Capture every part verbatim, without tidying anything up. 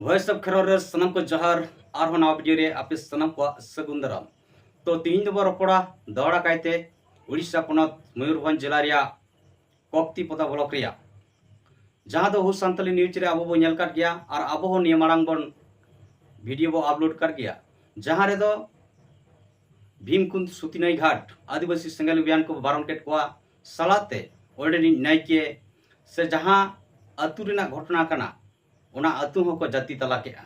Voice of Kherwal ᱨᱮ ᱥᱟᱱᱟᱢ ᱠᱚ ᱡᱚᱦᱟᱨ᱾ ᱟᱨᱦᱚᱸ ᱱᱟᱣᱟ ᱵᱷᱤᱰᱤᱭᱳ ᱨᱮ ᱟᱯᱮ ᱥᱟᱱᱟᱢ ᱠᱚᱣᱟᱜ ᱥᱟᱹᱜᱩᱱ ᱫᱟᱨᱟᱢ᱾ ᱛᱚ ᱛᱤᱦᱤᱧ ᱫᱚᱵᱚ ᱨᱚᱯᱚᱲᱟ ᱫᱟᱣᱲᱟ ᱠᱟᱭᱛᱮ ᱩᱲᱤᱥᱥᱟ ᱯᱚᱱᱚᱛ ᱢᱚᱭᱩᱨᱵᱷᱚᱸᱡᱽ ᱡᱮᱞᱟ ᱨᱮᱭᱟᱜ ᱠᱚᱠᱛᱤ ᱯᱚᱫᱟ ᱵᱞᱚᱠ ᱨᱮᱭᱟᱜ, ᱡᱟᱦᱟᱸ ᱫᱚ ᱦᱩ ᱥᱟᱱᱛᱟᱞᱤ ᱱᱤᱭᱩᱡᱽ ᱨᱮ ᱟᱵᱚ ᱵᱚ ᱧᱮᱞ ᱠᱟᱫ ᱜᱮᱭᱟ ᱟᱨ ᱟᱵᱚ ᱦᱚᱸ ᱱᱤᱭᱟᱹ ᱢᱟᱲᱟᱝ ᱵᱚᱱ ᱵᱷᱤᱰᱤᱭᱳ ᱵᱚ ᱟᱯᱞᱳᱰ ᱠᱟᱫ ᱜᱮᱭᱟ, ᱡᱟᱦᱟᱸ ᱨᱮᱫᱚ ᱵᱷᱤᱢᱠᱩᱱᱫ ᱥᱩᱛᱤᱱᱟᱹᱭ ᱜᱷᱟᱴ ᱟᱹᱫᱤᱵᱟᱹᱥᱤ ᱥᱮᱸᱜᱮᱞ ᱚᱵᱷᱤᱭᱟᱱ ᱠᱚ ᱵᱟᱨᱚᱱ ᱠᱮᱫ ᱠᱚᱣᱟ, ᱥᱟᱞᱟᱜ ᱛᱮ ᱚᱸᱰᱮᱱᱤᱡ ᱱᱟᱭᱠᱮ ᱥᱮ ᱡᱟᱦᱟᱸ ᱟᱹᱛᱩ ᱨᱮᱱᱟᱜ ᱜᱷᱚᱴᱚᱱᱟ ᱠᱟᱱᱟ, ᱚᱱᱟ ᱟᱹᱛᱩ ᱦᱚᱸᱠᱚ ᱡᱟᱹᱛᱤ ᱛᱟᱞᱟ ᱠᱮᱫᱼᱟ᱾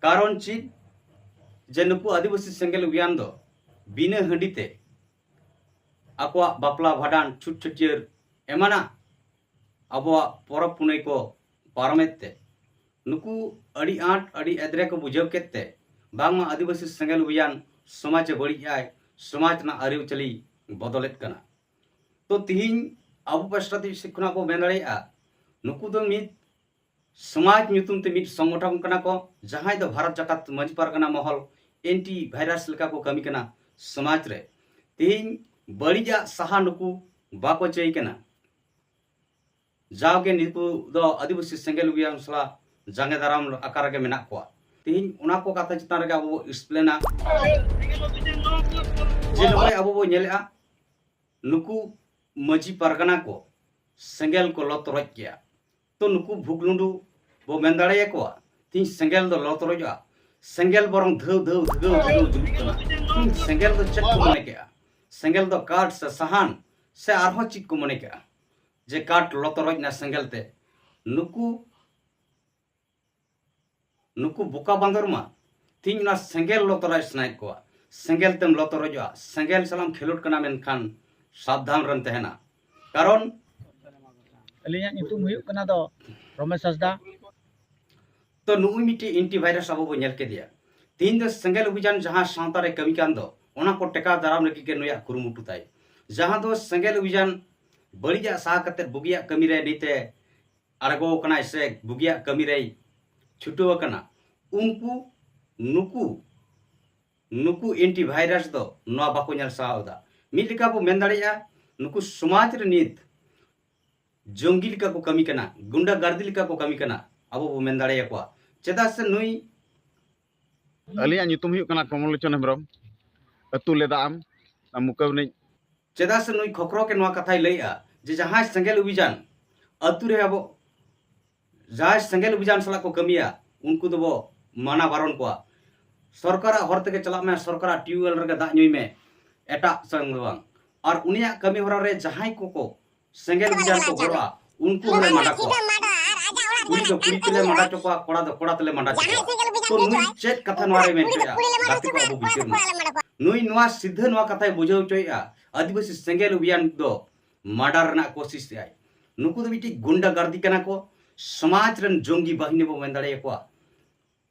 ᱠᱟᱨᱚᱱ ᱪᱮᱫ? ᱡᱮ ᱱᱩᱠᱩ ᱟᱹᱫᱤᱵᱟᱹᱥᱤ ᱥᱮᱸᱜᱮᱞ ᱚᱵᱷᱤᱭᱟᱱ ᱫᱚ ᱵᱤᱱᱟᱹ ᱦᱟᱺᱰᱤ ᱛᱮ ᱟᱠᱚᱣᱟᱜ ᱵᱟᱯᱞᱟ, ᱵᱷᱟᱸᱰᱟᱱ, ᱪᱷᱩᱛ ᱪᱷᱟᱹᱴᱭᱟᱹᱨ ᱮᱢᱟᱱᱟᱜ ᱟᱵᱚᱣᱟᱜ ᱯᱚᱨᱚᱵᱽ ᱯᱩᱱᱟᱹᱭ ᱠᱚ ᱯᱟᱨᱚᱢᱮᱫ ᱛᱮ ᱱᱩᱠᱩ ᱟᱹᱰᱤ ᱟᱸᱴ ᱟᱹᱰᱤ ᱮᱫᱽᱨᱮ ᱠᱚ ᱵᱩᱡᱷᱟᱹᱣ ᱠᱮᱫ ᱛᱮ ᱵᱟᱝᱢᱟ ᱟᱹᱫᱤᱵᱟᱹᱥᱤ ᱥᱮᱸᱜᱮᱞ ᱚᱵᱷᱤᱭᱟᱱ ᱥᱚᱢᱟᱡᱽ ᱮ ᱵᱟᱹᱲᱤᱡ ᱟᱭ, ᱥᱚᱢᱟᱡᱽ ᱨᱮᱱᱟᱜ ᱟᱹᱨᱤᱪᱟᱹᱞᱤ ᱵᱚᱫᱚᱞᱮᱫ ᱠᱟᱱᱟ᱾ ᱛᱚ ᱛᱤᱦᱤᱧ ᱟᱵᱚ ᱯᱟᱥᱴᱟ ᱥᱮᱫ ᱠᱷᱚᱱᱟᱜ ᱵᱚ ᱢᱮᱱ ᱫᱟᱲᱮᱭᱟᱜᱼᱟ, ᱱᱩᱠᱩ ᱫᱚ ᱢᱤᱫ ᱥᱚᱢᱟᱡᱽ ᱧᱩᱛᱩᱢ ᱛᱮ ᱢᱤᱫ ᱥᱚᱝᱜᱚᱴᱷᱚᱱ ᱠᱟᱱᱟ ᱠᱚ, ᱡᱟᱦᱟᱸᱭ ᱫᱚ ᱵᱷᱟᱨᱚᱛ ᱡᱟᱠᱟᱛ ᱢᱟᱹᱡᱷᱤ ᱯᱟᱨᱜᱟᱱᱟ ᱢᱚᱦᱚᱞ ᱮᱱᱴᱤ ᱵᱷᱟᱭᱨᱟᱥ ᱞᱮᱠᱟ ᱠᱚ ᱠᱟᱹᱢᱤ ᱠᱟᱱᱟ ᱥᱚᱢᱟᱡᱽ ᱨᱮ᱾ ᱛᱮᱦᱮᱧ ᱵᱟᱹᱲᱤᱡᱟᱜ ᱥᱟᱦᱟ ᱱᱩᱠᱩ ᱵᱟᱠᱚ ᱪᱟᱹᱭ ᱠᱟᱱᱟ᱾ ᱡᱟᱣᱜᱮ ᱱᱩᱠᱩ ᱫᱚ ᱟᱹᱫᱤᱵᱟᱹᱥᱤ ᱥᱮᱸᱜᱮᱞ ᱚᱵᱷᱤᱭᱟᱱ ᱥᱟᱞᱟᱜ ᱡᱟᱸᱜᱮ ᱫᱟᱨᱟᱢ ᱟᱠᱟᱨ ᱨᱮᱜᱮ ᱢᱮᱱᱟᱜ ᱠᱚᱣᱟ᱾ ᱛᱮᱦᱮᱧ ᱚᱱᱟ ᱠᱚ ᱠᱟᱛᱷᱟ ᱪᱮᱛᱟᱱ ᱨᱮᱜᱮ ᱟᱵᱚ ᱵᱚ ᱮᱠᱥᱯᱞᱮᱱᱟ᱾ ᱡᱮ ᱱᱚᱜᱼᱚᱭ ᱟᱵᱚ ᱵᱚ ᱧᱮᱞᱮᱜᱼᱟ, ᱱᱩᱠᱩ ᱢᱟᱹᱡᱷᱤ ᱯᱟᱨᱜᱟᱱᱟ ᱠᱚ ᱥᱮᱸᱜᱮᱞ ᱠᱚ ᱞᱚ ᱛᱚᱨᱚᱡ ᱠᱮᱜᱼᱟ᱾ ᱛᱚ ᱱᱩᱠᱩ ᱵᱷᱩᱜᱽᱞᱩᱸᱰᱩ ᱵᱚ ᱢᱮᱱ ᱫᱟᱲᱮᱭᱟᱠᱚᱣᱟ? ᱛᱤᱦᱤᱧ ᱥᱮᱸᱜᱮᱞ ᱫᱚ ᱞᱚ ᱛᱚᱨᱚᱡᱚᱜᱼᱟ? ᱥᱮᱸᱜᱮᱞ ᱵᱚᱨᱚᱝ ᱫᱷᱟᱹᱣ ᱫᱷᱟᱹᱣ ᱫᱷᱟᱹᱣ ᱫᱷᱟᱹᱣ ᱡᱩᱞᱩᱜ ᱠᱟᱱᱟ᱾ ᱛᱤᱦᱤᱧ ᱥᱮᱸᱜᱮᱞ ᱫᱚ ᱪᱮᱫ ᱠᱚ ᱢᱚᱱᱮ ᱠᱮᱜᱼᱟ? ᱥᱮᱸᱜᱮᱞ ᱫᱚ ᱠᱟᱴ ᱥᱮ ᱥᱟᱦᱟᱱ ᱥᱮ ᱟᱨᱦᱚᱸ ᱪᱮᱫ ᱠᱚ ᱢᱚᱱᱮ ᱠᱮᱜᱼᱟ? ᱡᱮ ᱠᱟᱴ ᱞᱚ ᱛᱚᱨᱚᱡ ᱮᱱᱟ ᱥᱮᱸᱜᱮᱞ ᱛᱮ᱾ ᱱᱩᱠᱩ ᱱᱩᱠᱩ ᱵᱚᱠᱟ ᱵᱟᱸᱫᱚᱨ ᱢᱟ ᱛᱤᱦᱤᱧ ᱚᱱᱟ ᱥᱮᱸᱜᱮᱞ ᱞᱚ ᱛᱚᱨᱟᱭ ᱥᱟᱱᱟᱭᱮᱫ ᱠᱚᱣᱟ᱾ ᱥᱮᱸᱜᱮᱞ ᱛᱮᱢ ᱞᱚ ᱛᱚᱨᱚᱡᱚᱜᱼᱟ, ᱥᱮᱸᱜᱮᱞ ᱥᱟᱞᱟᱜ ᱮᱢ ᱠᱷᱮᱞᱳᱰ ᱠᱟᱱᱟ, ᱢᱮᱱᱠᱷᱟᱱ ᱥᱟᱵᱫᱷᱟᱱ ᱨᱮᱢ ᱛᱟᱦᱮᱱᱟ᱾ ᱠᱟᱨᱚᱱ ᱟᱹᱞᱤᱧᱟᱜ ᱧᱩᱛᱩᱢ ᱦᱩᱭᱩᱜ ᱠᱟᱱᱟ ᱫᱚ ᱨᱚᱢᱮᱥ ᱦᱟᱸᱥᱫᱟ᱾ ᱛᱚ ᱱᱩᱜᱼᱩᱭ ᱢᱤᱫᱴᱮᱡ ᱮᱱᱴᱤ ᱵᱷᱟᱭᱨᱟᱥ ᱟᱵᱚ ᱵᱚ ᱧᱮᱞ ᱠᱮᱫᱮᱭᱟ᱾ ᱛᱤᱦᱤᱧ ᱫᱚ ᱥᱮᱸᱜᱮᱞ ᱚᱵᱷᱤᱡᱟᱱ ᱡᱟᱦᱟᱸ ᱥᱟᱶᱛᱟ ᱨᱮ ᱠᱟᱹᱢᱤ ᱠᱟᱱ ᱫᱚ, ᱚᱱᱟ ᱠᱚ ᱴᱮᱠᱟᱣ ᱫᱟᱨᱟᱢ ᱞᱟᱹᱜᱤᱫ ᱜᱮ ᱱᱩᱭᱟᱜ ᱠᱩᱨᱩᱢᱩᱴᱩ ᱛᱟᱭ᱾ ᱡᱟᱦᱟᱸ ᱫᱚ ᱥᱮᱸᱜᱮᱞ ᱚᱵᱷᱤᱡᱟᱱ ᱵᱟᱹᱲᱤᱡᱟᱜ ᱥᱟᱦᱟ ᱠᱟᱛᱮ ᱵᱩᱜᱤᱭᱟᱜ ᱠᱟᱹᱢᱤ ᱨᱮ ᱱᱤᱛᱮ ᱟᱬᱜᱚ ᱟᱠᱟᱱᱟᱭ ᱥᱮ ᱵᱩᱜᱤᱭᱟᱜ ᱠᱟᱹᱢᱤ ᱨᱮᱭ ᱪᱷᱩᱴᱟᱹᱣ ᱟᱠᱟᱱᱟ, ᱩᱱᱠᱩ ᱱᱩᱠᱩ ᱱᱩᱠᱩ ᱮᱱᱴᱤ ᱵᱷᱟᱭᱨᱟᱥ ᱫᱚ ᱱᱚᱣᱟ ᱵᱟᱠᱚ ᱧᱮᱞ ᱥᱟᱦᱟᱣ ᱮᱫᱟ᱾ ᱢᱤᱫ ᱞᱮᱠᱟ ᱵᱚ ᱢᱮᱱ ᱫᱟᱲᱮᱭᱟᱜᱼᱟ, ᱱᱩᱠᱩ ᱥᱚᱢᱟᱡᱽ ᱨᱮ ᱱᱤᱛ ᱡᱚᱝᱜᱤ ᱞᱮᱠᱟ ᱠᱚ ᱠᱟᱹᱢᱤ ᱠᱟᱱᱟ, ᱜᱩᱱᱰᱟ ᱜᱟᱨᱫᱤ ᱞᱮᱠᱟ ᱠᱚ ᱠᱟᱹᱢᱤ ᱠᱟᱱᱟ᱾ ᱟᱵᱚ ᱵᱚ ᱢᱮᱱ ᱫᱟᱲᱮᱭᱟᱠᱚᱣᱟ᱾ ᱪᱮᱫᱟᱜ ᱥᱮ ᱱᱩᱭ ᱟᱹᱞᱤᱧᱟᱜ ᱧᱩᱛᱩᱢ ᱦᱩᱭᱩᱜ ᱠᱟᱱᱟ ᱠᱚᱢᱚᱞ ᱞᱳᱪᱚᱱ ᱦᱮᱢᱵᱨᱚᱢ᱾ ᱟᱹᱛᱩ ᱞᱮᱫᱟ ᱟᱢ, ᱚᱱᱟ ᱢᱩᱠᱟᱹ ᱨᱤᱱᱤᱡ᱾ ᱪᱮᱫᱟᱜ ᱥᱮ ᱱᱩᱭ ᱠᱷᱚᱠᱨᱚ ᱜᱮ ᱱᱚᱣᱟ ᱠᱟᱛᱷᱟᱭ ᱞᱟᱹᱭᱮᱜᱼᱟ ᱡᱮ ᱡᱟᱦᱟᱸᱭ ᱥᱮᱸᱜᱮᱞ ᱚᱵᱷᱤᱡᱟᱱ ᱟᱹᱛᱩ ᱨᱮ ᱟᱵᱚ, ᱡᱟᱦᱟᱸᱭ ᱥᱮᱸᱜᱮᱞ ᱚᱵᱷᱤᱡᱟᱱ ᱥᱟᱞᱟᱜ ᱠᱚ ᱠᱟᱹᱢᱤᱭᱟ, ᱩᱱᱠᱩ ᱫᱚᱵᱚ ᱢᱟᱱᱟ ᱵᱟᱨᱚᱱ ᱠᱚᱣᱟ᱾ ᱥᱚᱨᱠᱟᱨᱟᱜ ᱦᱚᱨ ᱛᱮᱜᱮ ᱪᱟᱞᱟᱜ ᱢᱮ, ᱥᱚᱨᱠᱟᱨᱟᱜ ᱴᱤᱭᱩᱵᱽᱣᱮᱞ ᱨᱮᱜᱮ ᱫᱟᱜ ᱧᱩᱭ ᱢᱮ, ᱮᱴᱟᱜ ᱥᱮᱱ ᱫᱚ ᱵᱟᱝ᱾ ᱟᱨ ᱩᱱᱤᱭᱟᱜ ᱠᱟᱹᱢᱤ ᱦᱚᱨᱟ ᱨᱮ ᱡᱟᱦᱟᱸᱭ ᱠᱚᱠᱚ ᱥᱮᱸᱜᱮᱞ ᱚᱵᱷᱤᱡᱟᱱ ᱠᱚ ᱜᱚᱲᱚᱜᱼᱟ, ᱩᱱᱠᱩ ᱦᱚᱸᱞᱮ ᱢᱟᱸᱰᱟ ᱠᱚᱣᱟ᱾ ᱠᱩᱲᱤ ᱫᱚ ᱠᱩᱲᱤ ᱛᱮᱞᱮ ᱢᱟᱸᱰᱟ ᱦᱚᱪᱚ ᱠᱚᱣᱟ, ᱠᱚᱲᱟ ᱫᱚ ᱠᱚᱲᱟ ᱛᱮᱞᱮ ᱢᱟᱸᱰᱟ ᱦᱚᱪᱚ ᱠᱚᱣᱟ᱾ ᱛᱚ ᱱᱩᱭ ᱪᱮᱫ ᱠᱟᱛᱷᱟ ᱱᱚᱣᱟ ᱨᱮ ᱢᱮᱱ ᱦᱚᱪᱚᱭᱮᱫᱼᱟ? ᱜᱟᱛᱮ ᱠᱚ, ᱟᱵᱚ ᱵᱤᱪᱟᱹᱨ ᱢᱟ᱾ ᱱᱩᱭ ᱱᱚᱣᱟ ᱥᱤᱫᱷᱟᱹ ᱱᱚᱣᱟ ᱠᱟᱛᱷᱟᱭ ᱵᱩᱡᱷᱟᱹᱣ ᱦᱚᱪᱚᱭᱮᱫᱼᱟ, ᱟᱹᱫᱤᱵᱟᱹᱥᱤ ᱥᱮᱸᱜᱮᱞ ᱚᱵᱷᱤᱭᱟᱱ ᱫᱚ ᱢᱟᱸᱰᱟ ᱨᱮᱱᱟᱜ ᱠᱳᱥᱤᱥ ᱮᱫᱟᱭ᱾ ᱱᱩᱠᱩ ᱫᱚ ᱢᱤᱫᱴᱤᱡ ᱜᱩᱱᱰᱟ ᱜᱟᱨᱫᱤ ᱠᱟᱱᱟ ᱠᱚ, ᱥᱚᱢᱟᱡᱽ ᱨᱮᱱ ᱡᱚᱝᱜᱤ ᱵᱟᱦᱤᱱᱤ ᱵᱚ ᱢᱮᱱ ᱫᱟᱲᱮᱭᱟᱠᱚᱣᱟ,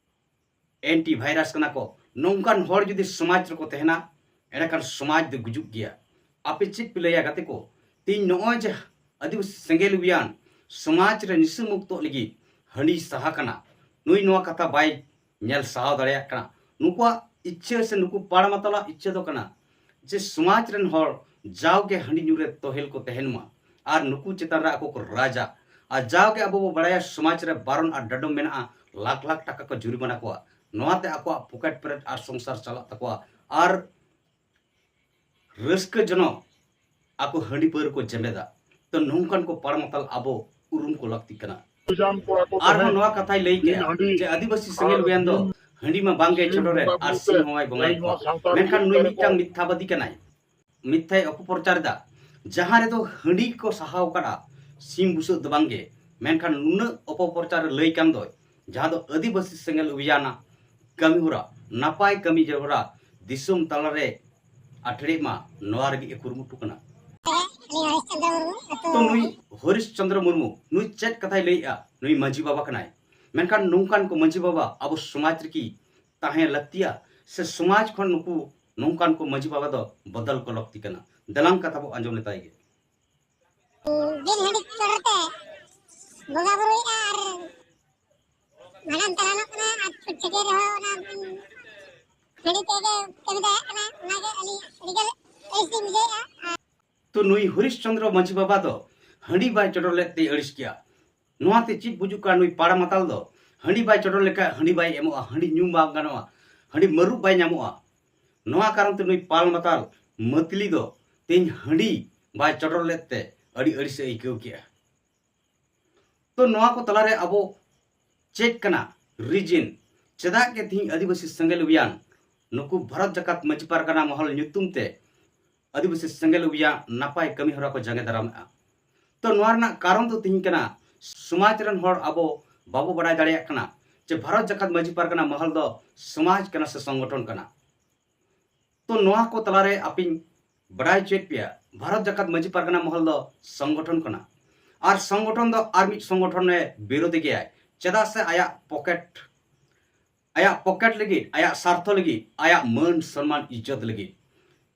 ᱮᱱᱴᱤ ᱵᱷᱟᱭᱨᱟᱥ ᱠᱟᱱᱟ ᱠᱚ᱾ ᱱᱚᱝᱠᱟᱱ ᱦᱚᱲ ᱡᱩᱫᱤ ᱥᱚᱢᱟᱡᱽ ᱨᱮᱠᱚ ᱛᱟᱦᱮᱱᱟ, ᱮᱸᱰᱮᱠᱷᱟᱱ ᱥᱚᱢᱟᱡᱽ ᱫᱚ ᱜᱩᱡᱩᱜ ᱜᱮᱭᱟ᱾ ᱟᱯᱮ ᱪᱮᱫ ᱯᱮ ᱞᱟᱹᱭᱟ ᱜᱟᱛᱮ ᱠᱚ? ᱛᱮᱦᱮᱧ ᱱᱚᱜᱼᱚᱭ ᱡᱮ ᱟᱹᱫᱤᱵᱟᱹᱥᱤ ᱥᱮᱸᱜᱮᱞ ᱚᱵᱷᱤᱭᱟᱱ ᱥᱚᱢᱟᱡᱽ ᱨᱮ ᱱᱤᱥᱟᱹ ᱢᱩᱠᱛᱚᱜ ᱞᱟᱹᱜᱤᱫ ᱦᱟᱺᱰᱤ ᱥᱟᱦᱟ ᱠᱟᱱᱟ, ᱱᱩᱭ ᱱᱚᱣᱟ ᱠᱟᱛᱷᱟ ᱵᱟᱭ ᱧᱮᱞ ᱥᱟᱦᱟᱣ ᱫᱟᱲᱮᱭᱟᱜ ᱠᱟᱱᱟ᱾ ᱱᱩᱠᱩᱣᱟᱜ ᱤᱪᱪᱷᱟᱹ ᱥᱮ ᱱᱩᱠᱩ ᱯᱟᱲ ᱢᱟᱛᱟᱞᱟᱜ ᱤᱪᱪᱷᱟᱹ ᱫᱚ ᱠᱟᱱᱟ ᱡᱮ ᱥᱚᱢᱟᱡᱽ ᱨᱮᱱ ᱦᱚᱲ ᱡᱟᱣᱜᱮ ᱦᱟᱺᱰᱤ ᱧᱩ ᱨᱮ ᱛᱚᱦᱮᱞ ᱠᱚ ᱛᱟᱦᱮᱱ ᱢᱟ ᱟᱨ ᱱᱩᱠᱩ ᱪᱮᱛᱟᱱ ᱨᱮ ᱟᱠᱚ ᱠᱚ ᱨᱟᱡᱟ᱾ ᱟᱨ ᱡᱟᱣᱜᱮ ᱟᱵᱚ ᱵᱚ ᱵᱟᱲᱟᱭᱟ ᱥᱚᱢᱟᱡᱽ ᱨᱮ ᱵᱟᱨᱚᱱ ᱟᱨ ᱰᱟᱰᱚᱢ ᱢᱮᱱᱟᱜᱼᱟ, ᱞᱟᱠᱷ ᱞᱟᱠᱷ ᱴᱟᱠᱟ ᱠᱚ ᱡᱩᱨᱤᱢᱟᱱᱟ ᱠᱚᱣᱟ᱾ ᱱᱚᱣᱟᱛᱮ ᱟᱠᱚᱣᱟᱜ ᱯᱚᱠᱮᱴ ᱯᱮᱨᱮᱡ ᱟᱨ ᱥᱚᱝᱥᱟᱨ ᱪᱟᱞᱟᱜ ᱛᱟᱠᱚᱣᱟ ᱟᱨ ᱨᱟᱹᱥᱠᱟᱹ ᱡᱚᱱᱚᱠ ᱟᱠᱚ ᱦᱟᱺᱰᱤ ᱯᱟᱹᱣᱨᱟᱹ ᱠᱚ ᱡᱮᱢᱮᱫᱟ᱾ ᱛᱚ ᱱᱚᱝᱠᱟᱱ ᱠᱚ ᱯᱟᱲ ᱢᱟᱛᱟᱞ ᱟᱵᱚ ᱩᱨᱩᱢ ᱠᱚ ᱞᱟᱹᱠᱛᱤ ᱠᱟᱱᱟ᱾ ᱟᱨᱦᱚᱸ ᱱᱚᱣᱟ ᱠᱟᱛᱷᱟᱭ ᱞᱟᱹᱭ ᱠᱮᱜᱼᱟ ᱡᱮ ᱟᱹᱫᱤᱵᱟᱹᱥᱤ ᱥᱮᱸᱜᱮᱞ ᱚᱵᱷᱤᱭᱟᱱ ᱫᱚ ᱦᱟᱺᱰᱤ ᱢᱟ ᱵᱟᱝᱜᱮ ᱪᱚᱰᱚᱨᱮᱫ ᱟᱨ ᱥᱤᱢ ᱦᱚᱸ ᱵᱟᱭ ᱵᱚᱸᱜᱟᱭᱮᱫ ᱠᱚᱣᱟ, ᱢᱮᱱᱠᱷᱟᱱ ᱱᱩᱭ ᱢᱤᱫᱴᱟᱝ ᱢᱤᱛᱷᱭᱟᱵᱟᱫᱤ ᱠᱟᱱᱟᱭ, ᱢᱤᱛᱷᱭᱟᱭ ᱚᱯᱚᱯᱨᱚᱪᱟᱨ ᱮᱫᱟ᱾ ᱡᱟᱦᱟᱸ ᱨᱮᱫᱚ ᱦᱟᱺᱰᱤ ᱠᱚ ᱥᱟᱦᱟᱣ ᱟᱠᱟᱫᱼᱟ, ᱥᱤᱢ ᱵᱩᱥᱟᱹᱜ ᱫᱚ ᱵᱟᱝᱜᱮ, ᱢᱮᱱᱠᱷᱟᱱ ᱱᱩᱱᱟᱹᱜ ᱚᱯᱚᱯᱨᱚᱪᱟᱨ ᱮ ᱞᱟᱹᱭ ᱠᱟᱱ ᱫᱚ, ᱡᱟᱦᱟᱸ ᱫᱚ ᱟᱹᱫᱤᱵᱟᱹᱥᱤ ᱥᱮᱸᱜᱮᱞ ᱚᱵᱷᱤᱭᱟᱱᱟᱜ ᱠᱟᱹᱢᱤ ᱦᱚᱨᱟ, ᱱᱟᱯᱟᱭ ᱠᱟᱹᱢᱤ ᱦᱚᱨᱟ ᱫᱤᱥᱚᱢ ᱛᱟᱞᱟᱨᱮ ᱟᱴᱷᱲᱮᱜ ᱢᱟ, ᱱᱚᱣᱟ ᱞᱟᱹᱜᱤᱫ ᱮ ᱠᱩᱨᱩᱢᱩᱴᱩ ᱠᱟᱱᱟ᱾ ᱟᱹᱞᱤᱧ ᱦᱚᱨᱤᱥ ᱪᱚᱸᱫᱽᱨᱚ ᱢᱩᱨᱢᱩ᱾ ᱛᱚ ᱱᱩᱭ ᱦᱚᱨᱤᱥ ᱪᱚᱸᱫᱽᱨᱚ ᱢᱩᱨᱢᱩ, ᱱᱩᱭ ᱪᱮᱫ ᱠᱟᱛᱷᱟᱭ ᱞᱟᱹᱭᱮᱜᱼᱟ? ᱱᱩᱭ ᱢᱟᱹᱡᱷᱤ ᱵᱟᱵᱟ ᱠᱟᱱᱟᱭ, ᱢᱮᱱᱠᱷᱟᱱ ᱱᱚᱝᱠᱟᱱ ᱠᱚ ᱢᱟᱹᱡᱷᱤ ᱵᱟᱵᱟ ᱟᱵᱚ ᱥᱚᱢᱟᱡᱽ ᱨᱮᱠᱤ ᱛᱟᱦᱮᱸ ᱞᱟᱹᱠᱛᱤᱭᱟ? ᱥᱮ ᱥᱚᱢᱟᱡᱽ ᱠᱷᱚᱱ ᱱᱩᱠᱩ ᱱᱚᱝᱠᱟᱱ ᱠᱚ ᱢᱟᱹᱡᱷᱤ ᱵᱟᱵᱟ ᱫᱚ ᱵᱚᱫᱚᱞ ᱠᱚ ᱞᱟᱹᱠᱛᱤ ᱠᱟᱱᱟ? ᱫᱮᱞᱟᱝ ᱠᱟᱛᱷᱟ ᱵᱚ ᱟᱸᱡᱚᱢ ᱞᱮᱛᱟᱭ ᱜᱮ᱾ ᱫᱤᱱ ᱦᱟᱺᱰᱤ ᱪᱚᱰᱚᱨ ᱛᱮ ᱵᱚᱸᱜᱟ ᱵᱩᱨᱩᱭᱮᱫᱼᱟ ᱟᱨ ᱵᱷᱟᱸᱰᱟᱱ ᱪᱟᱞᱟᱣ ᱠᱟᱱᱟ ᱟᱨ ᱪᱷᱩᱴ ᱪᱷᱟᱹᱴᱭᱟᱹᱨ ᱨᱮᱦᱚᱸ ᱚᱱᱟ ᱦᱟᱺᱰᱤ ᱛᱮᱜᱮ ᱠᱟᱹᱢᱤ ᱫᱟᱲᱮᱭᱟᱜ ᱠᱟᱱᱟ᱾ ᱚᱱᱟᱜᱮ ᱟᱹᱞᱤᱧ ᱟᱹᱰᱤ ᱡᱳᱨ ᱟᱹᱲᱤᱥ ᱞᱤᱧ ᱵᱩᱡᱷᱟᱹᱣᱮᱫᱼᱟ᱾ ᱟᱨ ᱛᱚ ᱱᱩᱭ ᱦᱚᱨᱤᱥ ᱪᱚᱸᱫᱽᱨᱚ ᱢᱟᱹᱡᱷᱤ ᱵᱟᱵᱟ ᱫᱚ ᱦᱟᱺᱰᱤ ᱵᱟᱭ ᱪᱚᱰᱚᱨ ᱞᱮᱫ ᱛᱮᱭ ᱟᱹᱲᱤᱥ ᱠᱮᱜᱼᱟ᱾ ᱱᱚᱣᱟᱛᱮ ᱪᱮᱫ ᱵᱩᱡᱩᱜ ᱠᱟᱱᱟ? ᱱᱩᱭ ᱯᱟᱲ ᱢᱟᱛᱟᱞ ᱫᱚ ᱦᱟᱺᱰᱤ ᱵᱟᱭ ᱪᱚᱰᱚᱨ ᱞᱮᱠᱷᱟᱱ ᱦᱟᱺᱰᱤ ᱵᱟᱭ ᱮᱢᱚᱜᱼᱟ, ᱦᱟᱺᱰᱤ ᱧᱩ ᱵᱟᱝ ᱜᱟᱱᱚᱜᱼᱟ, ᱦᱟᱺᱰᱤ ᱢᱟᱹᱨᱩᱵ ᱵᱟᱭ ᱧᱟᱢᱚᱜᱼᱟ᱾ ᱱᱚᱣᱟ ᱠᱟᱨᱚᱱ ᱛᱮ ᱱᱩᱭ ᱯᱟᱞ ᱢᱟᱛᱟᱞ ᱢᱟᱹᱛᱞᱤ ᱫᱚ ᱛᱮᱦᱮᱧ ᱦᱟᱺᱰᱤ ᱵᱟᱭ ᱪᱚᱰᱚᱨ ᱞᱮᱫ ᱛᱮ ᱟᱹᱰᱤ ᱟᱹᱲᱤᱥ ᱮ ᱟᱹᱭᱠᱟᱹᱣ ᱠᱮᱜᱼᱟ᱾ ᱛᱚ ᱱᱚᱣᱟ ᱠᱚ ᱛᱟᱞᱟᱨᱮ ᱟᱵᱚ ᱪᱮᱫ ᱠᱟᱱᱟ ᱨᱤᱡᱤᱱ, ᱪᱮᱫᱟᱜ ᱜᱮ ᱛᱮᱦᱮᱧ ᱟᱹᱫᱤᱵᱟᱹᱥᱤ ᱥᱮᱸᱜᱮᱞ ᱚᱵᱷᱤᱭᱟᱱ ᱱᱩᱠᱩ ᱵᱷᱟᱨᱚᱛ ᱡᱟᱠᱟᱛ ᱢᱟᱹᱡᱷᱤ ᱯᱟᱨᱜᱟᱱᱟ ᱢᱚᱦᱚᱞ ᱧᱩᱛᱩᱢ ᱛᱮ ᱟᱹᱫᱤᱵᱟᱹᱥᱤ ᱥᱮᱸᱜᱮᱞ ᱚᱵᱷᱤᱭᱟᱱ ᱱᱟᱯᱟᱭ ᱠᱟᱹᱢᱤ ᱦᱚᱨᱟ ᱠᱚ ᱡᱟᱸᱜᱮ ᱫᱟᱨᱟᱢᱮᱜᱼᱟ? ᱛᱚ ᱱᱚᱣᱟ ᱨᱮᱱᱟᱜ ᱠᱟᱨᱚᱱ ᱫᱚ ᱛᱮᱦᱮᱧ ᱠᱟᱱᱟ, ᱥᱚᱢᱟᱡᱽ ᱨᱮᱱ ᱦᱚᱲ ᱟᱵᱚ ᱵᱟᱵᱚ ᱵᱟᱲᱟᱭ ᱫᱟᱲᱮᱭᱟᱜ ᱠᱟᱱᱟ ᱡᱮ ᱵᱷᱟᱨᱚᱛ ᱡᱟᱠᱟᱛ ᱢᱟᱹᱡᱷᱤ ᱯᱟᱨᱜᱟᱱᱟ ᱢᱚᱦᱚᱞ ᱫᱚ ᱥᱚᱢᱟᱡᱽ ᱠᱟᱱᱟ ᱥᱮ ᱥᱚᱝᱜᱚᱴᱷᱚᱱ ᱠᱟᱱᱟ᱾ ᱛᱚ ᱱᱚᱣᱟ ᱠᱚ ᱛᱟᱞᱟᱨᱮ ᱟᱯᱮᱧ ᱵᱟᱰᱟᱭ ᱦᱚᱪᱚᱭᱮᱫ ᱯᱮᱭᱟ, ᱵᱷᱟᱨᱚᱛ ᱡᱟᱠᱟᱛ ᱢᱟᱹᱡᱷᱤ ᱯᱟᱨᱜᱟᱱᱟ ᱢᱚᱦᱚᱞ ᱫᱚ ᱥᱚᱝᱜᱚᱴᱷᱚᱱ ᱠᱟᱱᱟ, ᱟᱨ ᱥᱚᱝᱜᱚᱴᱷᱚᱱ ᱫᱚ ᱟᱨ ᱢᱤᱫ ᱥᱚᱝᱜᱚᱴᱷᱚᱱ ᱮ ᱵᱤᱨᱳᱫᱷ ᱜᱮᱭᱟᱭ᱾ ᱪᱮᱫᱟᱜ ᱥᱮ ᱟᱭᱟᱜ ᱯᱚᱠᱮᱴ, ᱟᱭᱟᱜ ᱯᱚᱠᱮᱴ ᱞᱟᱹᱜᱤᱫ, ᱟᱭᱟᱜ ᱥᱟᱨᱛᱷᱚ ᱞᱟᱹᱜᱤᱫ, ᱟᱭᱟᱜ ᱢᱟᱹᱱ ᱥᱚᱱᱢᱟᱱ ᱤᱡᱽᱡᱚᱛ ᱞᱟᱹᱜᱤᱫ᱾